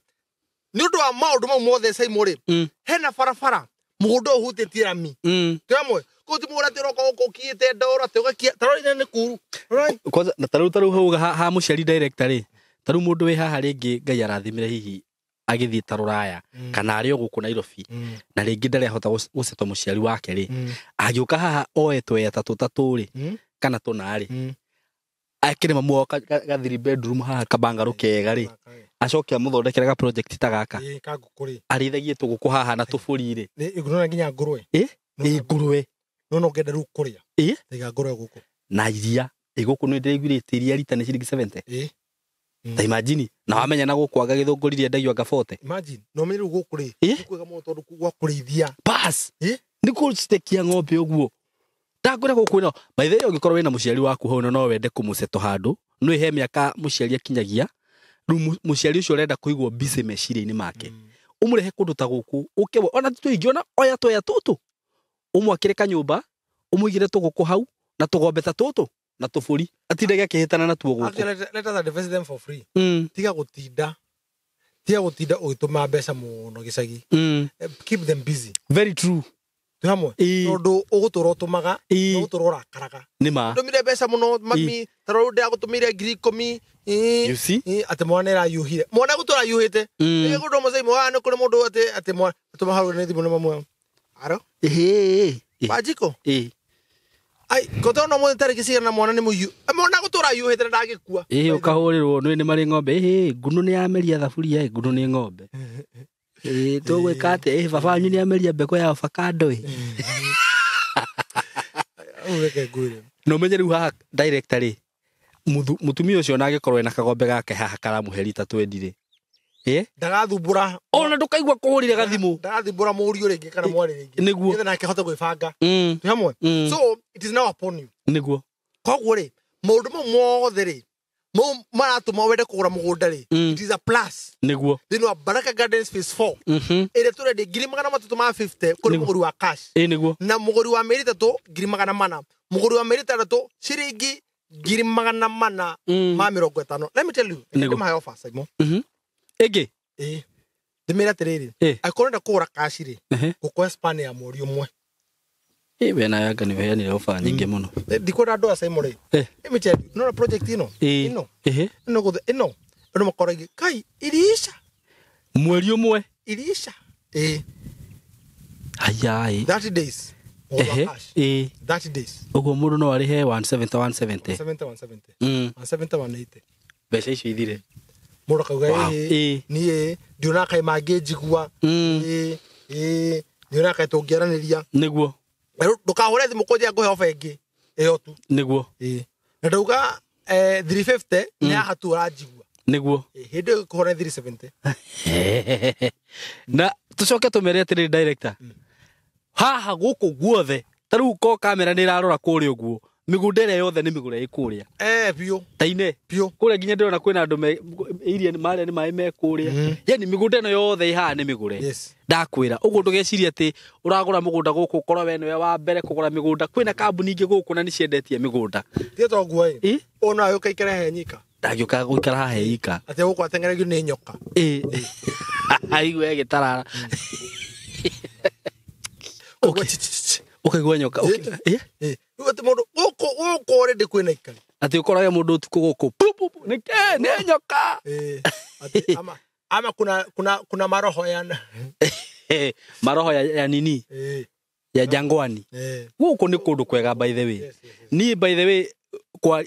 nĩ ũndũ wa maũndũ mau mothe Simon rĩ, hena barabara mũgũnda ũhutĩtie rami. Twĩ hamwe? Koguo ti mũgũnda atĩ ũroka gũkũ ũkiĩte ndoro atĩ ũgakia, ta rora nĩ kuru. Kwanza, na ta rĩu hau ha mũciari director rĩ, ta rĩu mũndũ wĩ haha rĩngĩ Ngai arathimire hihi agĩthiĩ ta rũraya kana arĩ o gũkũ Nairobi na rĩngĩ ndarehota gũcetwo mũciari wake rĩ, agĩũka haha oe twea ta tũtatũ rĩ kana tũna rĩ, akĩrĩ mamu wao ga 3 bedroom haha kabangarũ kega rĩ, acoke amũthondekere ga project ta gaka. Ka ngũkũ rĩ. Arĩithagie tũgũkũ haha na tũbũri rĩ. Nĩ nginya ngũrwe. Ngũrwe. No no ngenda rĩu kũrĩa. Tiga ngũrwe gũkũ. Na iria. Gũkũ nĩ ndĩraiguire iria rita nĩ ciringi 70. Ta imagine, na wamenya na gũkũ anga gĩthũngũri rĩendagio anga 40. Imagine, no menye rĩu gũkũ rĩ, nĩ kwega mũno tondũ gwa kũrĩithia. Bas. Nĩ kũcitekia ng'ombe ũguo. Ndakwĩra gũkũ ĩno, by the way ũngĩkorwo wĩna mũciari waku hau no wende kũmũceto handũ, nĩ he mĩaka mũciari akinyagia, rĩu mũciari ũcio ũrenda kũigwo busy meciria-inĩ make. Ũmũrehe kũndũ ta gũkũ, ũke ona tũingĩ ona oya twea tũtũ. Ũmwakĩre kanyũmba, ũmũigĩre tũgũkũ hau na tũgombe ta tũtũ na tũbũri, atindage akĩhĩtana natuo gũkũ. Actually, let us advise them for free. Tiga gũtinda. Tiga gũtinda ũgĩtũma mbeca mũno gĩcagi. Keep them busy. Very true. Twĩ hamwe tondũ ũgũtũra ũtũmaga ũgũtũra ũrakaraga nĩ ma ndũmire mbeca mũno mami ta rĩu ndĩragũtũmĩire 10,000. You see? Atĩ mwana ĩrayuhire mwana gũtũra yuhĩte Mm. gũndũ mũcai mwana nĩ kũrĩ mũndũ atĩ mwana atũma hau nĩ thimũ nĩ mamu aro Ĩhĩ. Wanjikũ Ĩ. ai koto no mũthĩ tarĩki cigana mwana nĩ mũiyu mwana gũtũra yuhĩte na ndangĩkua Ĩhĩ ũkahũrĩrwo nĩ nĩ marĩ ng'ombe ĩhĩ ngunu nĩ yameria thaburia ĩ ngunu nĩ ng'ombe. Ĩ tũgwĩka atĩa ĩ baba wanyu nĩ ameria mbegũ ya avocado ĩ. Rĩu reke ngwĩre Na ũmenye rĩu haha director rĩ mũtumia ũcio ona angĩkorwo ena kagombe gake haha karamũhe rita 20 rĩ. Ĩ ndagathumbũra ona ndũkaigua kũhũrire gathimũ. ndagathumbũra mũriũ rĩngĩ kana mwarĩ rĩngĩ Nĩguo. nĩgetha nake ahote gwĩbanga Mm. twĩ hamwe Mm. so it is now upon you Nĩguo. koguo rĩ maũndũ mau mothe rĩ mau maratũma wende kũgũra mũgũnda rĩ Mm. it is a plus Nĩguo. thĩinĩ wa Baraka Gardens phase 4 Mhm. ĩrĩa tũrendia 350,000 kũrĩ Nĩguo. mũgũri wa cash Ĩ nĩguo. na mũgũri wa mĩeri ĩtatũ 400,000 mũgũri wa mĩeri ĩtandatũ ciringi 450,000 Mm. Let me tell you Nĩguo. ndĩmahe offer Simon Mhm. Ĩngĩ. ĩĩ ndĩmĩre atĩrĩrĩ Ĩ. angĩkorwo ũrenda kũgũra cash rĩ Ehe. ngũkũhe span ya mweri ũmwe Ĩ we nawe anga nĩ ũheanire ofa nyingĩ mũno. Ndikwenda andũ a Simon rĩ Eh. let me tell you nona project ĩno Ĩ. ĩno Ĩhĩ. ĩno gũthe ĩno andũ makoragia kai iriisha Mweri ũmwe. iriisha ĩĩ Haya ĩ. 30 days mũgũri Ehe. wa cash Ĩ. 30 days Ũguo mũndũ no arĩhe 170 170. 70 170 Mm. 170 180 Mbeca icio ithire. mũndũ akauga Wow. ĩĩ Ĩ. niĩ ndionaga kaĩ mangĩnjigua Mm. ĩĩ ĩĩ ndionaga kaĩ tũngĩaranĩria Nĩguo. Na rĩu ndũkahũre thimũ kũnjĩra ngũhe ofa ĩngĩ ĩyo tu Nĩguo. ĩĩ na ndauga 350 nĩ haha tu ũranjigua Nĩguo. Ĩĩ, hĩndĩ ĩyo kũhũra 370 Na tũcoke tũmere atĩrĩrĩ director. Haha gũkũ guothe ta rĩu ko kamera nĩ ĩrarora kũrĩa ũguo mĩgũnda ĩrĩa yothe nĩ mĩgũre ĩ kũrĩa biũ taine biũ kũrĩa nginya ndĩrona kwĩna andũ iria marĩa nĩ maĩ me kũrĩa Mhm. yani mĩgũnda ĩno yothe ĩ haha nĩ mĩgũre yes ndakwĩra ũguo ndũgecirie atĩ ũragũra mũgũnda gũkũ ũkorwo we nĩwe wa mbere kũgũra mĩgũnda kwĩna kambuni ingĩ gũkũ na nĩ ciendetie mĩgũnda tiga toguo ĩ Ĩ? ũyũ no agĩũka ikare he nyika ndangĩũka gũikara haha he ika atĩ gũkũ ateng'eragio nĩ nyoka ĩ aigue ĩgĩtarara Ũkaigua chi, chi, chi, chi. ũkaigua nyoka Ĩ. Ĩ? Ĩ, rĩu atĩ mũndũ gũkũ gũkũ already kwĩna ikari atĩ ũkorage mũndũ ũtukũ gũkũ pu, pu, pu, nĩ kĩ? Nĩ nyoka Ĩ, atĩ ama ama kuna maroho yana maroho ya nini Ĩ, ya jangwani ĩ. gũkũ nĩ kũndũ kwega by the way Yes, yes, yes. niĩ by the way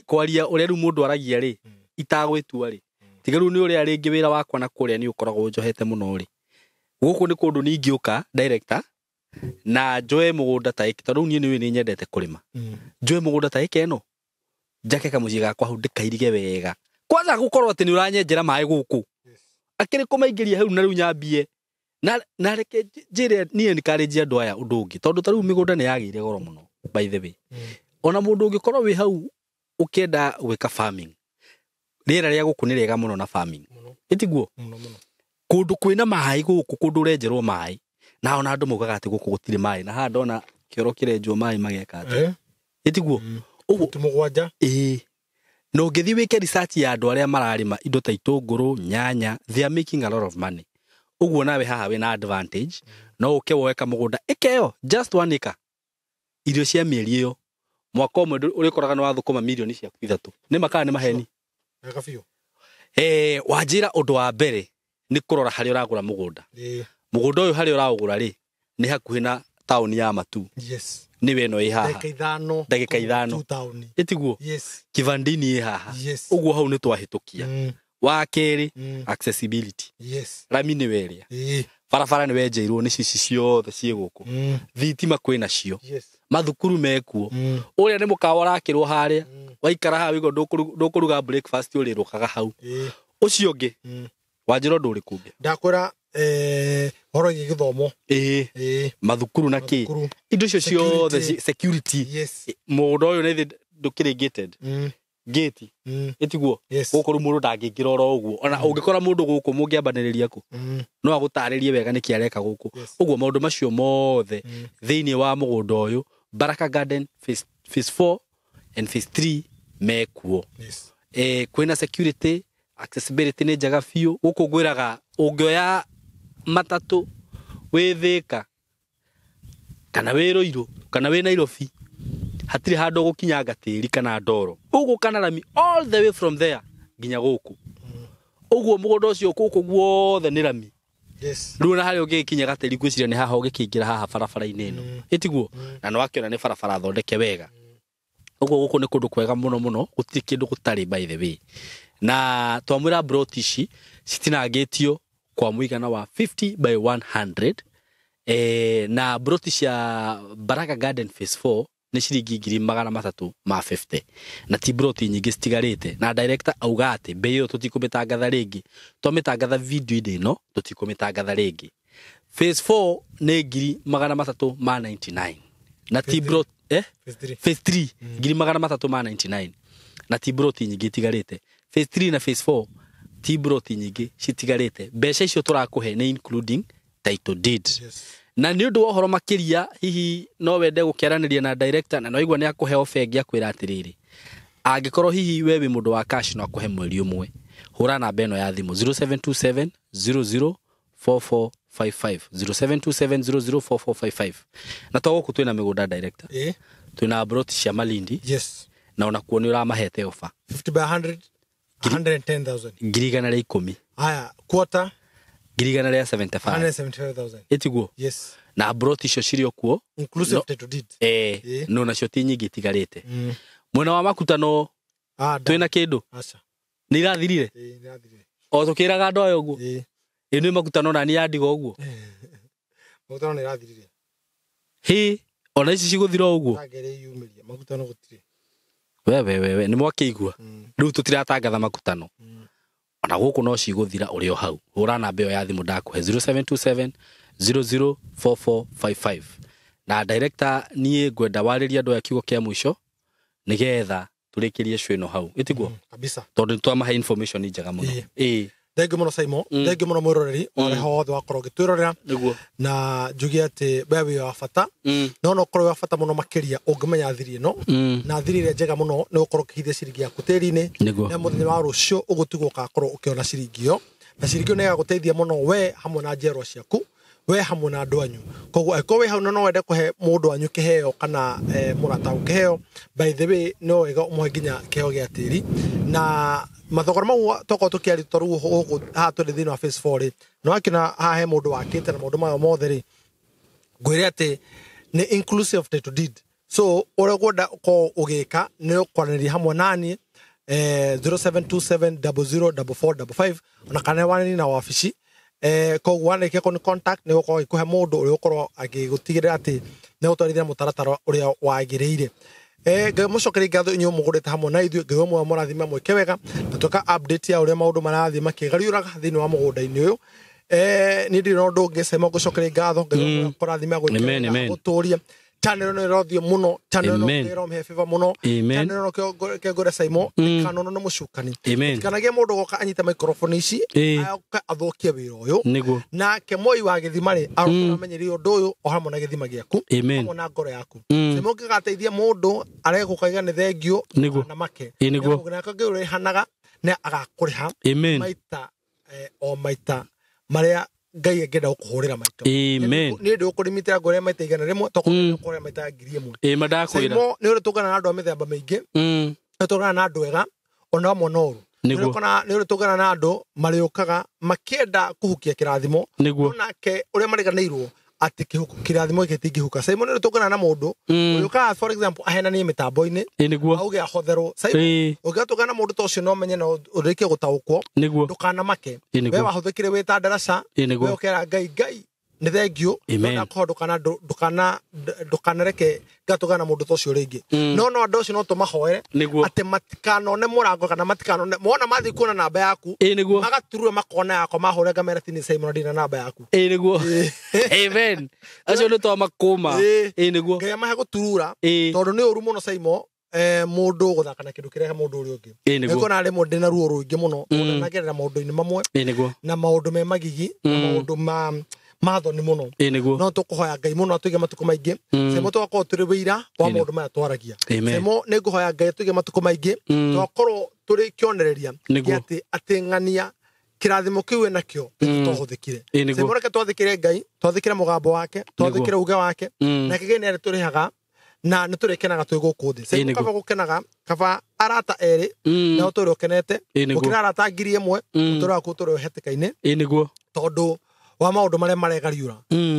kwaria ũrĩa rĩu mũndũ aragia rĩ itagwĩtua rĩ tiga rĩu nĩ ũrĩa rĩngĩ wĩra wakwa na kũrĩa nĩ ũkoragwo ũnjohete mũno rĩ gũkũ nĩ kũndũ ningĩũka director na njoe mũgũnda ta ĩkĩ tondũ rĩu niĩ nĩũĩ nĩ nyendete kũrĩma Mm. njoe mũgũnda ta ĩka ĩno njake kamũciĩ gakwa hau ndĩkairige wega kwanza gũkorwo atĩ nĩ ũranyenjera maĩ gũkũ Yes. akĩrĩ kũmaingĩria hau na rĩu nyambie na reke njĩre niĩ nĩkarĩnjia andũ aya ũndũ ũngĩ tondũ ta rĩu mĩgũnda nĩ yagĩire goro mũno by the way Mm. ona mũndũ ũngĩkorwo wĩ hau ũkĩenda gwĩka farming rĩera rĩa gũkũ nĩ rĩega mũno na farming Mũno, ĩtiguo mũno, mũno. kũndũ kwĩna maĩ gũkũ kũndũ ũrenjerwo maĩ na ona andũ maugaga atĩ gũkũ gũtirĩ maĩ na haha ndona kĩoro kĩrenjwo maĩ mageka atĩ Eh, ĩtiguo Mm. ũguo tu mũgwanja ĩĩ na ũngĩthiĩ wĩke research ya andũ arĩa mararĩma indo ta itũngũrũ nyanya they are making a lot of money ũguo nawe haha wĩna advantage no ũke woe kamũgũnda ĩka ĩyo just one acre irio cia mĩeri ĩyo mwaka ũmwe ũrĩkoraga nĩ wathũkũma mirioni ciaku ithatũ nĩ makaa nĩ maheni wega biũ eh wanjĩra ũndũ wa mbere nĩ kũrora harĩa ũragũra mũgũnda Ĩ, mũgũnda ũyũ harĩa ũraũgũra rĩ nĩ hakuhĩ na taũni ya Matu yes nĩwe ĩno ĩ haha ndagĩka ithano Ndagĩka ithano. tu taũni ĩtiguo yes kibandini ĩ haha yes ũguo hau nĩ twahĩtũkia Mm, wa kerĩ mm, accessibility yes rami nĩ werĩa Ĩ, barabara nĩ wenjeirwo nĩ cici ciothe ciĩ gũkũ mm, thitima kwĩ nacio yes mathukuru mekuo Mm, ũrĩa nĩ mũkawa ũrakĩrwo harĩa mm, waikara haha wĩigua ndũkũruga breakfast ũrĩrũkaga hau ĩ, ũcio ũngĩ mm. wanjĩra ũndũ ũrĩkũ ũngĩ ndakwĩra ũhoro wĩgiĩ gĩthomo ĩĩ Ĩ, mathukuru na kĩ mathukuru. indo icio ciothe Security. security yes mũgũnda ũyũ nĩ ndũkĩrĩ gated Mm, gate mm, ĩtiguo yes gũkũ rĩu mũndũ ndangĩingĩra oro ũguo ona ũngĩkora mũndũ gũkũ mũngĩambanĩrĩria kũ Mm, no agũtarĩrie wega nĩkĩ areka gũkũ Yes. ũguo maũndũ macio mothe mm, thĩinĩ wa mũgũnda ũyũ Baraka Garden phase 4 and phase 3 mekuo yes kwĩna security accessibility nĩ njega biũ gũkũ ngwĩraga ũngĩoya matatũ wĩ Thĩka Kana wĩ Ruiru, kana wĩ Nairobi. Hatirĩ handũ ũgũkinyanga tĩri kana ndoro. Ũgũka na rami all the way from there nginya gũkũ. Ũguo mũgũnda ũcio gũkũ guothe nĩ rami. Yes. Rĩu na harĩa ũngĩgĩkinya gatĩri ngwĩciria nĩ haha ũgĩkĩingĩra haha barabara-inĩ ĩno. Ĩtiguo? Na nĩ wakĩona nĩ barabara thondeke wega. Ũguo gũkũ nĩ kũndũ kwega mũno mũno, gũtirĩ kĩndũ gũtarĩ by the way. Na twamwĩra broti ici citinangĩtio kwa mũigana wa 50 by 100. Na broti cia Baraka Garden Phase 4 nĩ ciringi 350 na ti broti nyingĩ citigarĩte. Na director auga atĩ bei ĩyo tũtikũmĩtangatha rĩngĩ, twamĩtangatha video-inĩ ĩno tũtikũmĩtangatha rĩngĩ. Phase 4 nĩ 399 na ti broti Phase 3. Phase 3 399 na ti broti nyingĩ itigarĩte. Phase 3 na phase 4 ti broti nyingĩ citigarĩte. Mbeca icio tũrakũhe nĩ including title deed. Yes. Na nĩ ũndũ wa ũhoro makĩria hihi no wende gũkĩaranĩria na director na no igua nĩ akũhe ofa ĩngĩ akwĩra atĩrĩrĩ, angĩkorwo hihi we wĩ mũndũ wa cash no akũhe mweri ũmwe, hũra namba ĩno ya thimũ 0727 004455 0727 004455. Na to gũkũ twĩna mĩgũnda director, twĩna broti cia Malindi. Yes. Na onakuo nĩ ũramahete ofa 50 by 100, 110,000. 110,000. Haya, quarter 175,000. 175,000. Ĩtiguo? Yes. Na broti icio cirĩ o kuo Inclusive title deed. No nacio ti nyingĩ itigarĩte. Mwena wa makutano twĩna kĩndũ? Aca. Nĩ irathirire? Nĩ irathirire. O tũkĩraga andũ aya ũguo? Ĩ nĩ makutano na nĩ yandiga ũguo? Makutano nĩ irathirire. Hĩ, ona ici cigũthira ũguo? Tangere yumĩria, makutano gũtirĩ. We nĩ mwakĩigua? Rĩu tũtiratangatha makutano. Ona gũkũ no cigũthira ũrĩ o hau. Hũra namba ĩyo ya thimũ ndakũhe 0727 004455. Na director niĩ ngwenda warĩrie andũ aya kiugo kĩa mũico nĩgetha tũrĩkĩrie show ĩno hau. Ĩtiguo? Kabisa. Tondũ nĩ twamahe information njega mũno. Thengiũ mũno Simon, thengiũ mũno mwĩroreri ũrĩa hothe wakorwo ũgĩtwĩrorera. Nĩguo. Na njuge atĩ we wĩ wa bata. No no ũkorwo wĩ wa bata mũno makĩria ũngĩmenya thiri ĩno. Na thiri ĩrĩa njega mũno nĩ gũkorwo ũkĩhithia ciringi yaku tĩri-inĩ. Na mũthenya wa rũciũ ũgũtigwo ũgakorwo ũkĩona ciringi ĩyo. Na ciringi ĩyo nĩ ĩgagũteithia mũno we hamwe na njiarwa ciaku, we hamwe na andũ anyu. Koguo angĩkorwo wĩ hau na no wende kũhe mũndũ wanyu kĩheo kana mũrata waku kĩheo, by the way no wega ũmũhe nginya kĩheo gĩa tĩri. Na mathogora mau tokorwo tũkĩaria ta rĩu gũkũ haha tũrĩ thĩinĩ wa phase 4 rĩ, nĩ wakĩona haha he mũndũ wakĩte na maũndũ maya mothe rĩ, ngwĩre atĩ nĩ inclusive title deed. So ũrĩa ũkwenda ũkorwo ũgĩka nĩ ũkwaranĩria hamwe naniĩ 0727 004455 ona kana wanĩrie na wabici. Koguo wanĩkia kũ nĩ contact nĩ gũkorwo agĩkũhe mũndũ ũrĩa ũkorwo agĩgũtigĩrĩra atĩ nĩ gũtwarithia mũtaratara ũrĩa wagĩrĩire. Ngai mũcokerie ngatho inyuĩ mũgũrĩte hamwe na ithuĩ, Ngai ũmwe mũrathime mwĩke wega na tweka update ya ũrĩa maũndũ marathiĩ makĩgariũraga thĩinĩ wa mũgũnda-inĩ ũyũ. Niĩ ndirĩ na ũndũ ũngĩ Simon ngũcokeria ngatho, Ngai ũmwe kũrathime agwĩke gũtũrie. Channel ĩno ĩrothiĩ mũno, channel ĩno ĩromhe favor mũno, channel ĩno kĩongore Simon kanono nĩ mũcukani. Tikanagie mũndũ goka anyite microphone ici aoke athũkie wĩra ũyũ. Nake Moi wa gĩthima rĩ aramenyerie ũndũ ũyũ o hamwe na gĩthima gĩaku hamwe na ngoro yaku. Simon ũngĩgateithia mũndũ aregũkaiga nĩ thengio na make nake Ngai ũrĩhanaga nĩ agakũrĩha maita o maita marĩa Ngai angĩenda gũkũhũrĩra maita. Niĩ ndĩgũkũrĩmĩtĩra ngũrĩre maita 100 tokũrĩra maita 1000. Mandakwĩra. Simon nĩ ũrĩ tũngana na andũ a mĩthemba mĩingĩ. Nĩ tũngana na andũ ega ona amwe na ũru. Nĩ ũrĩ tũngana na andũ marĩũkaga makĩenda kũhukia kĩrathimo. Nake ũrĩa mariganĩirwo atĩ kĩrathimo gĩkĩ gĩtingĩhuka. Simon nĩ ũrĩ tũngana na mũndũ ũrĩũkaga for example ahenanie mĩtambo-inĩ auge ahotherwo. Simon ũngĩgatũngana na mũndũ ta ũcio no menye na ũrĩkie gũtaũkwo ndũkanamake. We wahũthĩkire wĩ ta ndaraca, we ũkera Ngai Ngai nĩ thengio, ndũkanareke ngatũngana na mũndũ ta ũcio rĩngĩ. No no andũ acio no tũmahoere atĩ matikanone mũrango kana matikanone mona mathiĩ kuona namba yaku magaturura makona yakwa mahũre ngamera ti nĩ Simon ndina namba yaku. Nĩguo. Amen. Acio nĩ twamakũma. Nĩguo. Ngai amahe gũturura tondũ nĩ ũru mũno Simon mũndũ gũthaka na kĩndũ kĩrehe mũndũ ũrĩa ũngĩ. Nĩkuona rĩmwe ndĩna ruo rũingĩ mũno ndanagerera maũndũ-inĩ mamwe na maũndũ me magigi na maũndũ ma mathoni mũno. No tũkũhoya Ngai mũno atũige matukũ maingĩ. Simon tũgakorwo tũrĩ wĩira wa maũndũ maya twaragia. Simon nĩ ngũhoya Ngai atũige matukũ maingĩ tũgakorwo tũrĩ kĩonereria gĩa atĩ ng'ania Kĩrathimo kĩu enakĩo nĩtũhũthĩkire. Saimo reke twathĩkĩre Ngai, twathĩkĩre mũgambo wake, twathĩkĩre uge wake, na kĩgĩ nĩ arĩtũrĩhaga na nĩ tũrĩkenaga twĩ gũkũ thĩ. Saimo kaba gũkenaga kaba arata erĩ na ũtũre ũkenete gũkĩra arata 1000 ũtũre waku ũtũre ũhetĩka-inĩ. Nĩguo. Tondũ wa maũndũ marĩa maregariũra.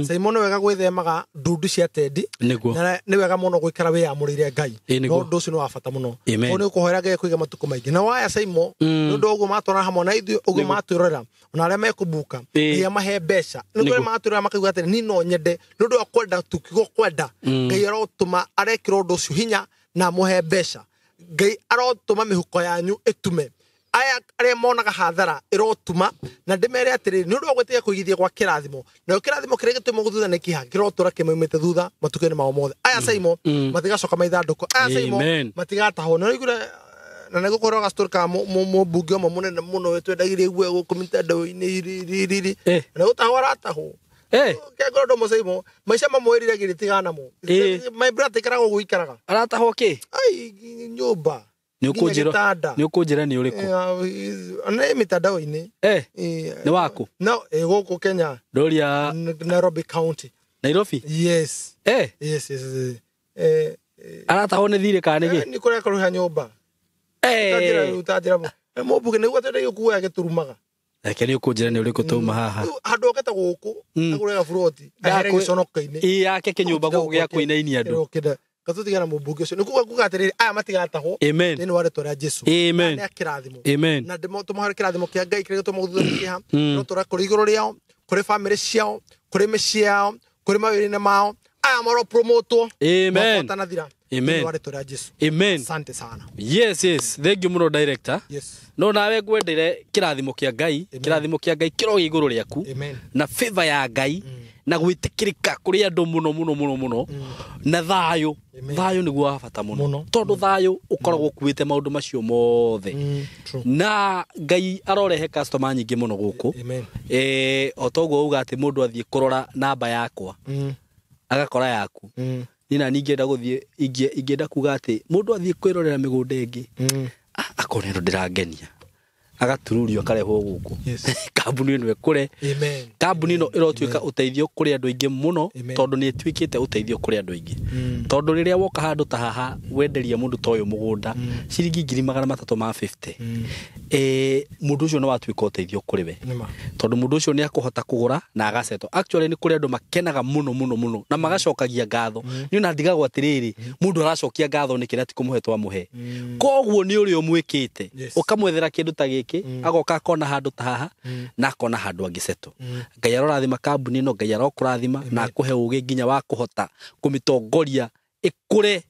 Saimo nĩ wega gwĩthemaga ndundu cia tendi. Nĩguo. Nĩ wega mũno gũikara wĩyamũrĩire Ngai. No ũndũ ũcio nĩ wa bata mũno. Ũũ nĩ ũkũhoera Ngai kũiga matukũ maingĩ. Na waya Saimo nĩ ũndũ ũguo matwara hamwe na ithuĩ ũguo matwĩrorera ona arĩa mekũbuka Ngai amahe mbeca. Nĩ kũrĩ matwĩrorera makauga atĩrĩ niĩ no nyende nĩ ũndũ wa kwenda tu kiugo kwenda. Ngai arotũma arekĩra ũndũ ũcio hinya na amũhe mbeca. Ngai arotũma mĩhuko yanyu ĩtume. Aya arĩa monaga hathara ĩrotuma na ndĩmere atĩrĩrĩ nĩ ũndũ wa gwĩtĩkia kũigithia gwa kĩrathimo nayo kĩrathimo kĩrĩa gĩtũma gũthutha nĩ kĩha kĩrotũra kĩmaumĩte thutha matukũ-inĩ mao mothe. Aya Saimo matigacoka maithandũkũ. Aya Saimo matigatahwo. Nĩ ũraiguire na nĩ gũkorwo gastori ka mũmbunge ũmwe mũnene mũno wetwendagirie guoya gũkũ mitandao-inĩ riri na gũtahwo aratahwo. Kengoro ndomo Saimo maica mamwe ĩriragĩria tiganamo. My brother ikaraga ũguo ikaraga. Aratahwo kĩ? Ai nyũmba. Nĩ ũkũnjĩra nĩ ũrĩkũ? Nĩ mitandao-inĩ. Nĩ waku? No, gũkũ Kenya. Ndoria Nairobi County. Nairobi? Yes. Yes, yes. Aratahwo nĩ thirĩ kana nĩ kĩ? Nĩ kũrĩa kũrĩha nyũmba. Ũtanjĩra mũmbunge nĩguo atwendagia kuoya gĩturumaga. Reke nĩ ũkũnjĩra nĩ ũrĩkũ tauma haha. Handũ okĩte gũkũ agũre gaburoti ahere gĩconoka-inĩ. Ĩ yake kĩnyũmba gũkũ gĩa kũinainia andũ. Gatutigana mũmbunge ũcio. Nĩ kuga atĩrĩrĩ aya matigatahwo thĩinĩ wa rĩtwa rĩa Jesu. Amen. Nĩ kĩrathimo. Amen. Na tũmahoere kĩrathimo kĩa Ngai kĩrĩa gĩtũmaga gũthutha nĩ kĩeha. Tũrotũra kũrĩ igũrũ rĩao, kũrĩ bamĩrĩ ciao, kũrĩ mĩciĩ yao, kũrĩ mawĩra-inĩ mao. Aya maropromotwo. Amen. Matanaathira. Amen. Thĩinĩ wa rĩtwa rĩa Jesu. Amen. Asante sana. Yes, yes. Thank you mũno director. Yes. No nawe ngwendere kĩrathimo kĩa Ngai, kĩrathimo kĩa Ngai kĩroge igũrũ rĩaku. Amen. Na favor ya Ngai na gwĩtĩkĩrĩka kũrĩ andũ mũno mũno mũno mũno na thayũ. Thayũ nĩguo wa bata mũno. Tondũ thayũ ũkoragwo ũkuĩte maũndũ macio mothe. Na Ngai arorehe customer nyingĩ mũno gũkũ. Amen. O toguo uga atĩ mũndũ athiĩ kũrora namba yakwa. Agakora yaku. Nina ningĩenda gũthiĩ ingĩenda kuga atĩ mũndũ athiĩ kwĩrorera mĩgũnda ĩngĩ akona ĩno ndĩrangenia agatururio akarehwo gũkũ. Kambuni ĩno ĩkũre. Kambuni ĩno ĩrotuĩka ũteithio kũrĩ andũ aingĩ mũno tondũ nĩ ĩtuĩkĩte ũteithio kũrĩ andũ aingĩ. Tondũ rĩrĩa woka handũ ta haha wenderia mũndũ ta ũyũ mũgũnda ciringi 350 mũndũ ũcio no watuĩka ũteithio kũrĩ we tondũ mũndũ ũcio nĩ akũhota kũgũra na agaceto. Actually nĩ kũrĩ andũ makenaga mũno mũno mũno na magacokagia ngatho. Niĩ ona ndigagwo atĩrĩrĩ mũndũ aracokia ngatho nĩkĩ na ti kũmũhe twamũhe. Koguo nĩ ũrĩa ũmwĩkĩte ũkamwethera kĩndũ ta gĩkĩ agoka akona handũ ta haha na akona handũ angĩcetwo. Ngai arorathima kambuni ĩno, Ngai arokũrathima na akũhe ũgĩ nginya wa kũhota kũmĩtongoria ĩkũre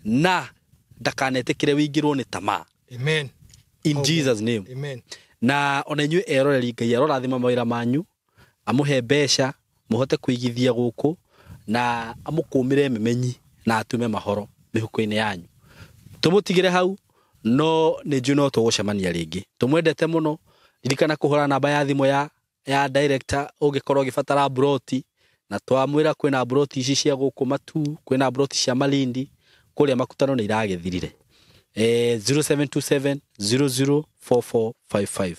na ndakanetĩkĩre wĩingĩrwo nĩ tamaa. Amen. In Jesus name. Amen. Na ona inyuĩ eroreri Ngai arorathima mawĩra manyu, amũhe mbeca mũhote kũigithia gũkũ na amũkũmĩre mĩmenyi na atume mahoro mĩhuko-inĩ yanyu. Tũmũtigĩre hau no nĩ njũĩ no tũgũcemania rĩngĩ. Tũmwendete mũno. Ririkana kũhũra namba ya thimũ ya director ũngĩkorwo ũgĩbatara broti na twamwĩra kwĩna broti ici cia gũkũ Matu, kwĩna broti cia Malindi kũrĩa makutano nĩ iragĩthirire. 0727 004455.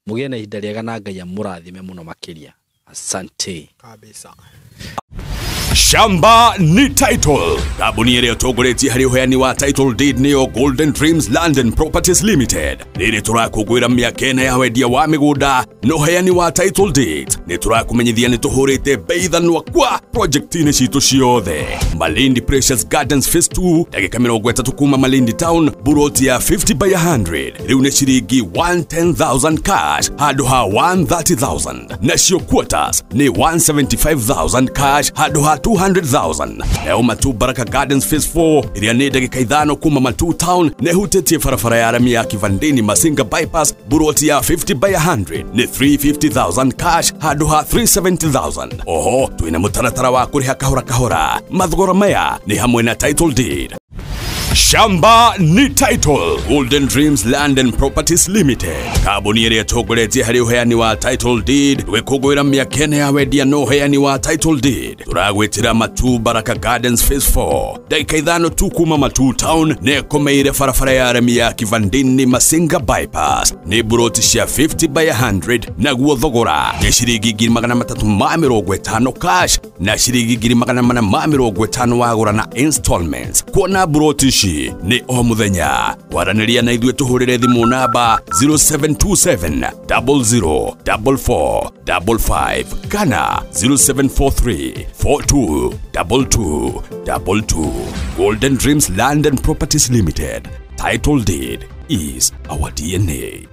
Mũgĩe na ihinda rĩega na Ngai amũrathime mũno makĩria. Asante. Kabisa. Shamba ni title. Kambuni ĩrĩa ĩtongoretie harĩ ũheani wa title deed nĩyo Golden Dreams Land and Properties Limited. Rĩrĩ tũrakũngũĩra mĩaka ĩna ya wendia wa mĩgũnda na ũheani wa title deed. Nĩ tũrakũmenyithia nĩ tũhũrĩte bei thanwa kwa project-inĩ citũ ciothe. Malindi Precious Gardens Phase 2, ndagĩka 30 kuma Malindi Town, buroti ya 50 by 100. Rĩu nĩ ciringi 110,000 cash handũ ha 130,000. Nacio quarters nĩ 175,000 cash handũ ha 200,000. Leo Matu Baraka Gardens Phase 4 ĩrĩa nĩ ndagĩka 5 kuma Matu Town na ĩhutĩtie barabara ya rami ya Kivandini Masinga Bypass, buroti ya 50 by 100 nĩ 350,000 cash handũ ha 370,000. Oho twĩna mũtaratara wa kũrĩha kahora kahora. Mathogora maya nĩ hamwe na title deed. Shamba ni title. Golden Dreams Land and Properties Limited, kambuni ĩrĩa ĩtongoretie harĩ ũheani wa title deed, gwĩkũngũĩra mĩaka ĩna ya wendia na ũheani wa title deed. Tũragwĩtĩra Matu Baraka Gardens Phase 4, ndagĩka 5 tu kuma Matu Town, na ĩkomeire barabara ya aremi ya Kivandini Masinga Bypass. Nĩ buroti cia 50 by 100, naguo thogora nĩ ciringi 350,000 cash na ciringi 450,000 wagũra na installments. Kuona buroti ici nĩ o mũthenya. Kwaranĩria na ithuĩ tũhũrĩre thimũ namba 0727 00 44 55 kana 0743 42 22 22. Golden Dreams Land and Properties Limited. Title deed is our DNA.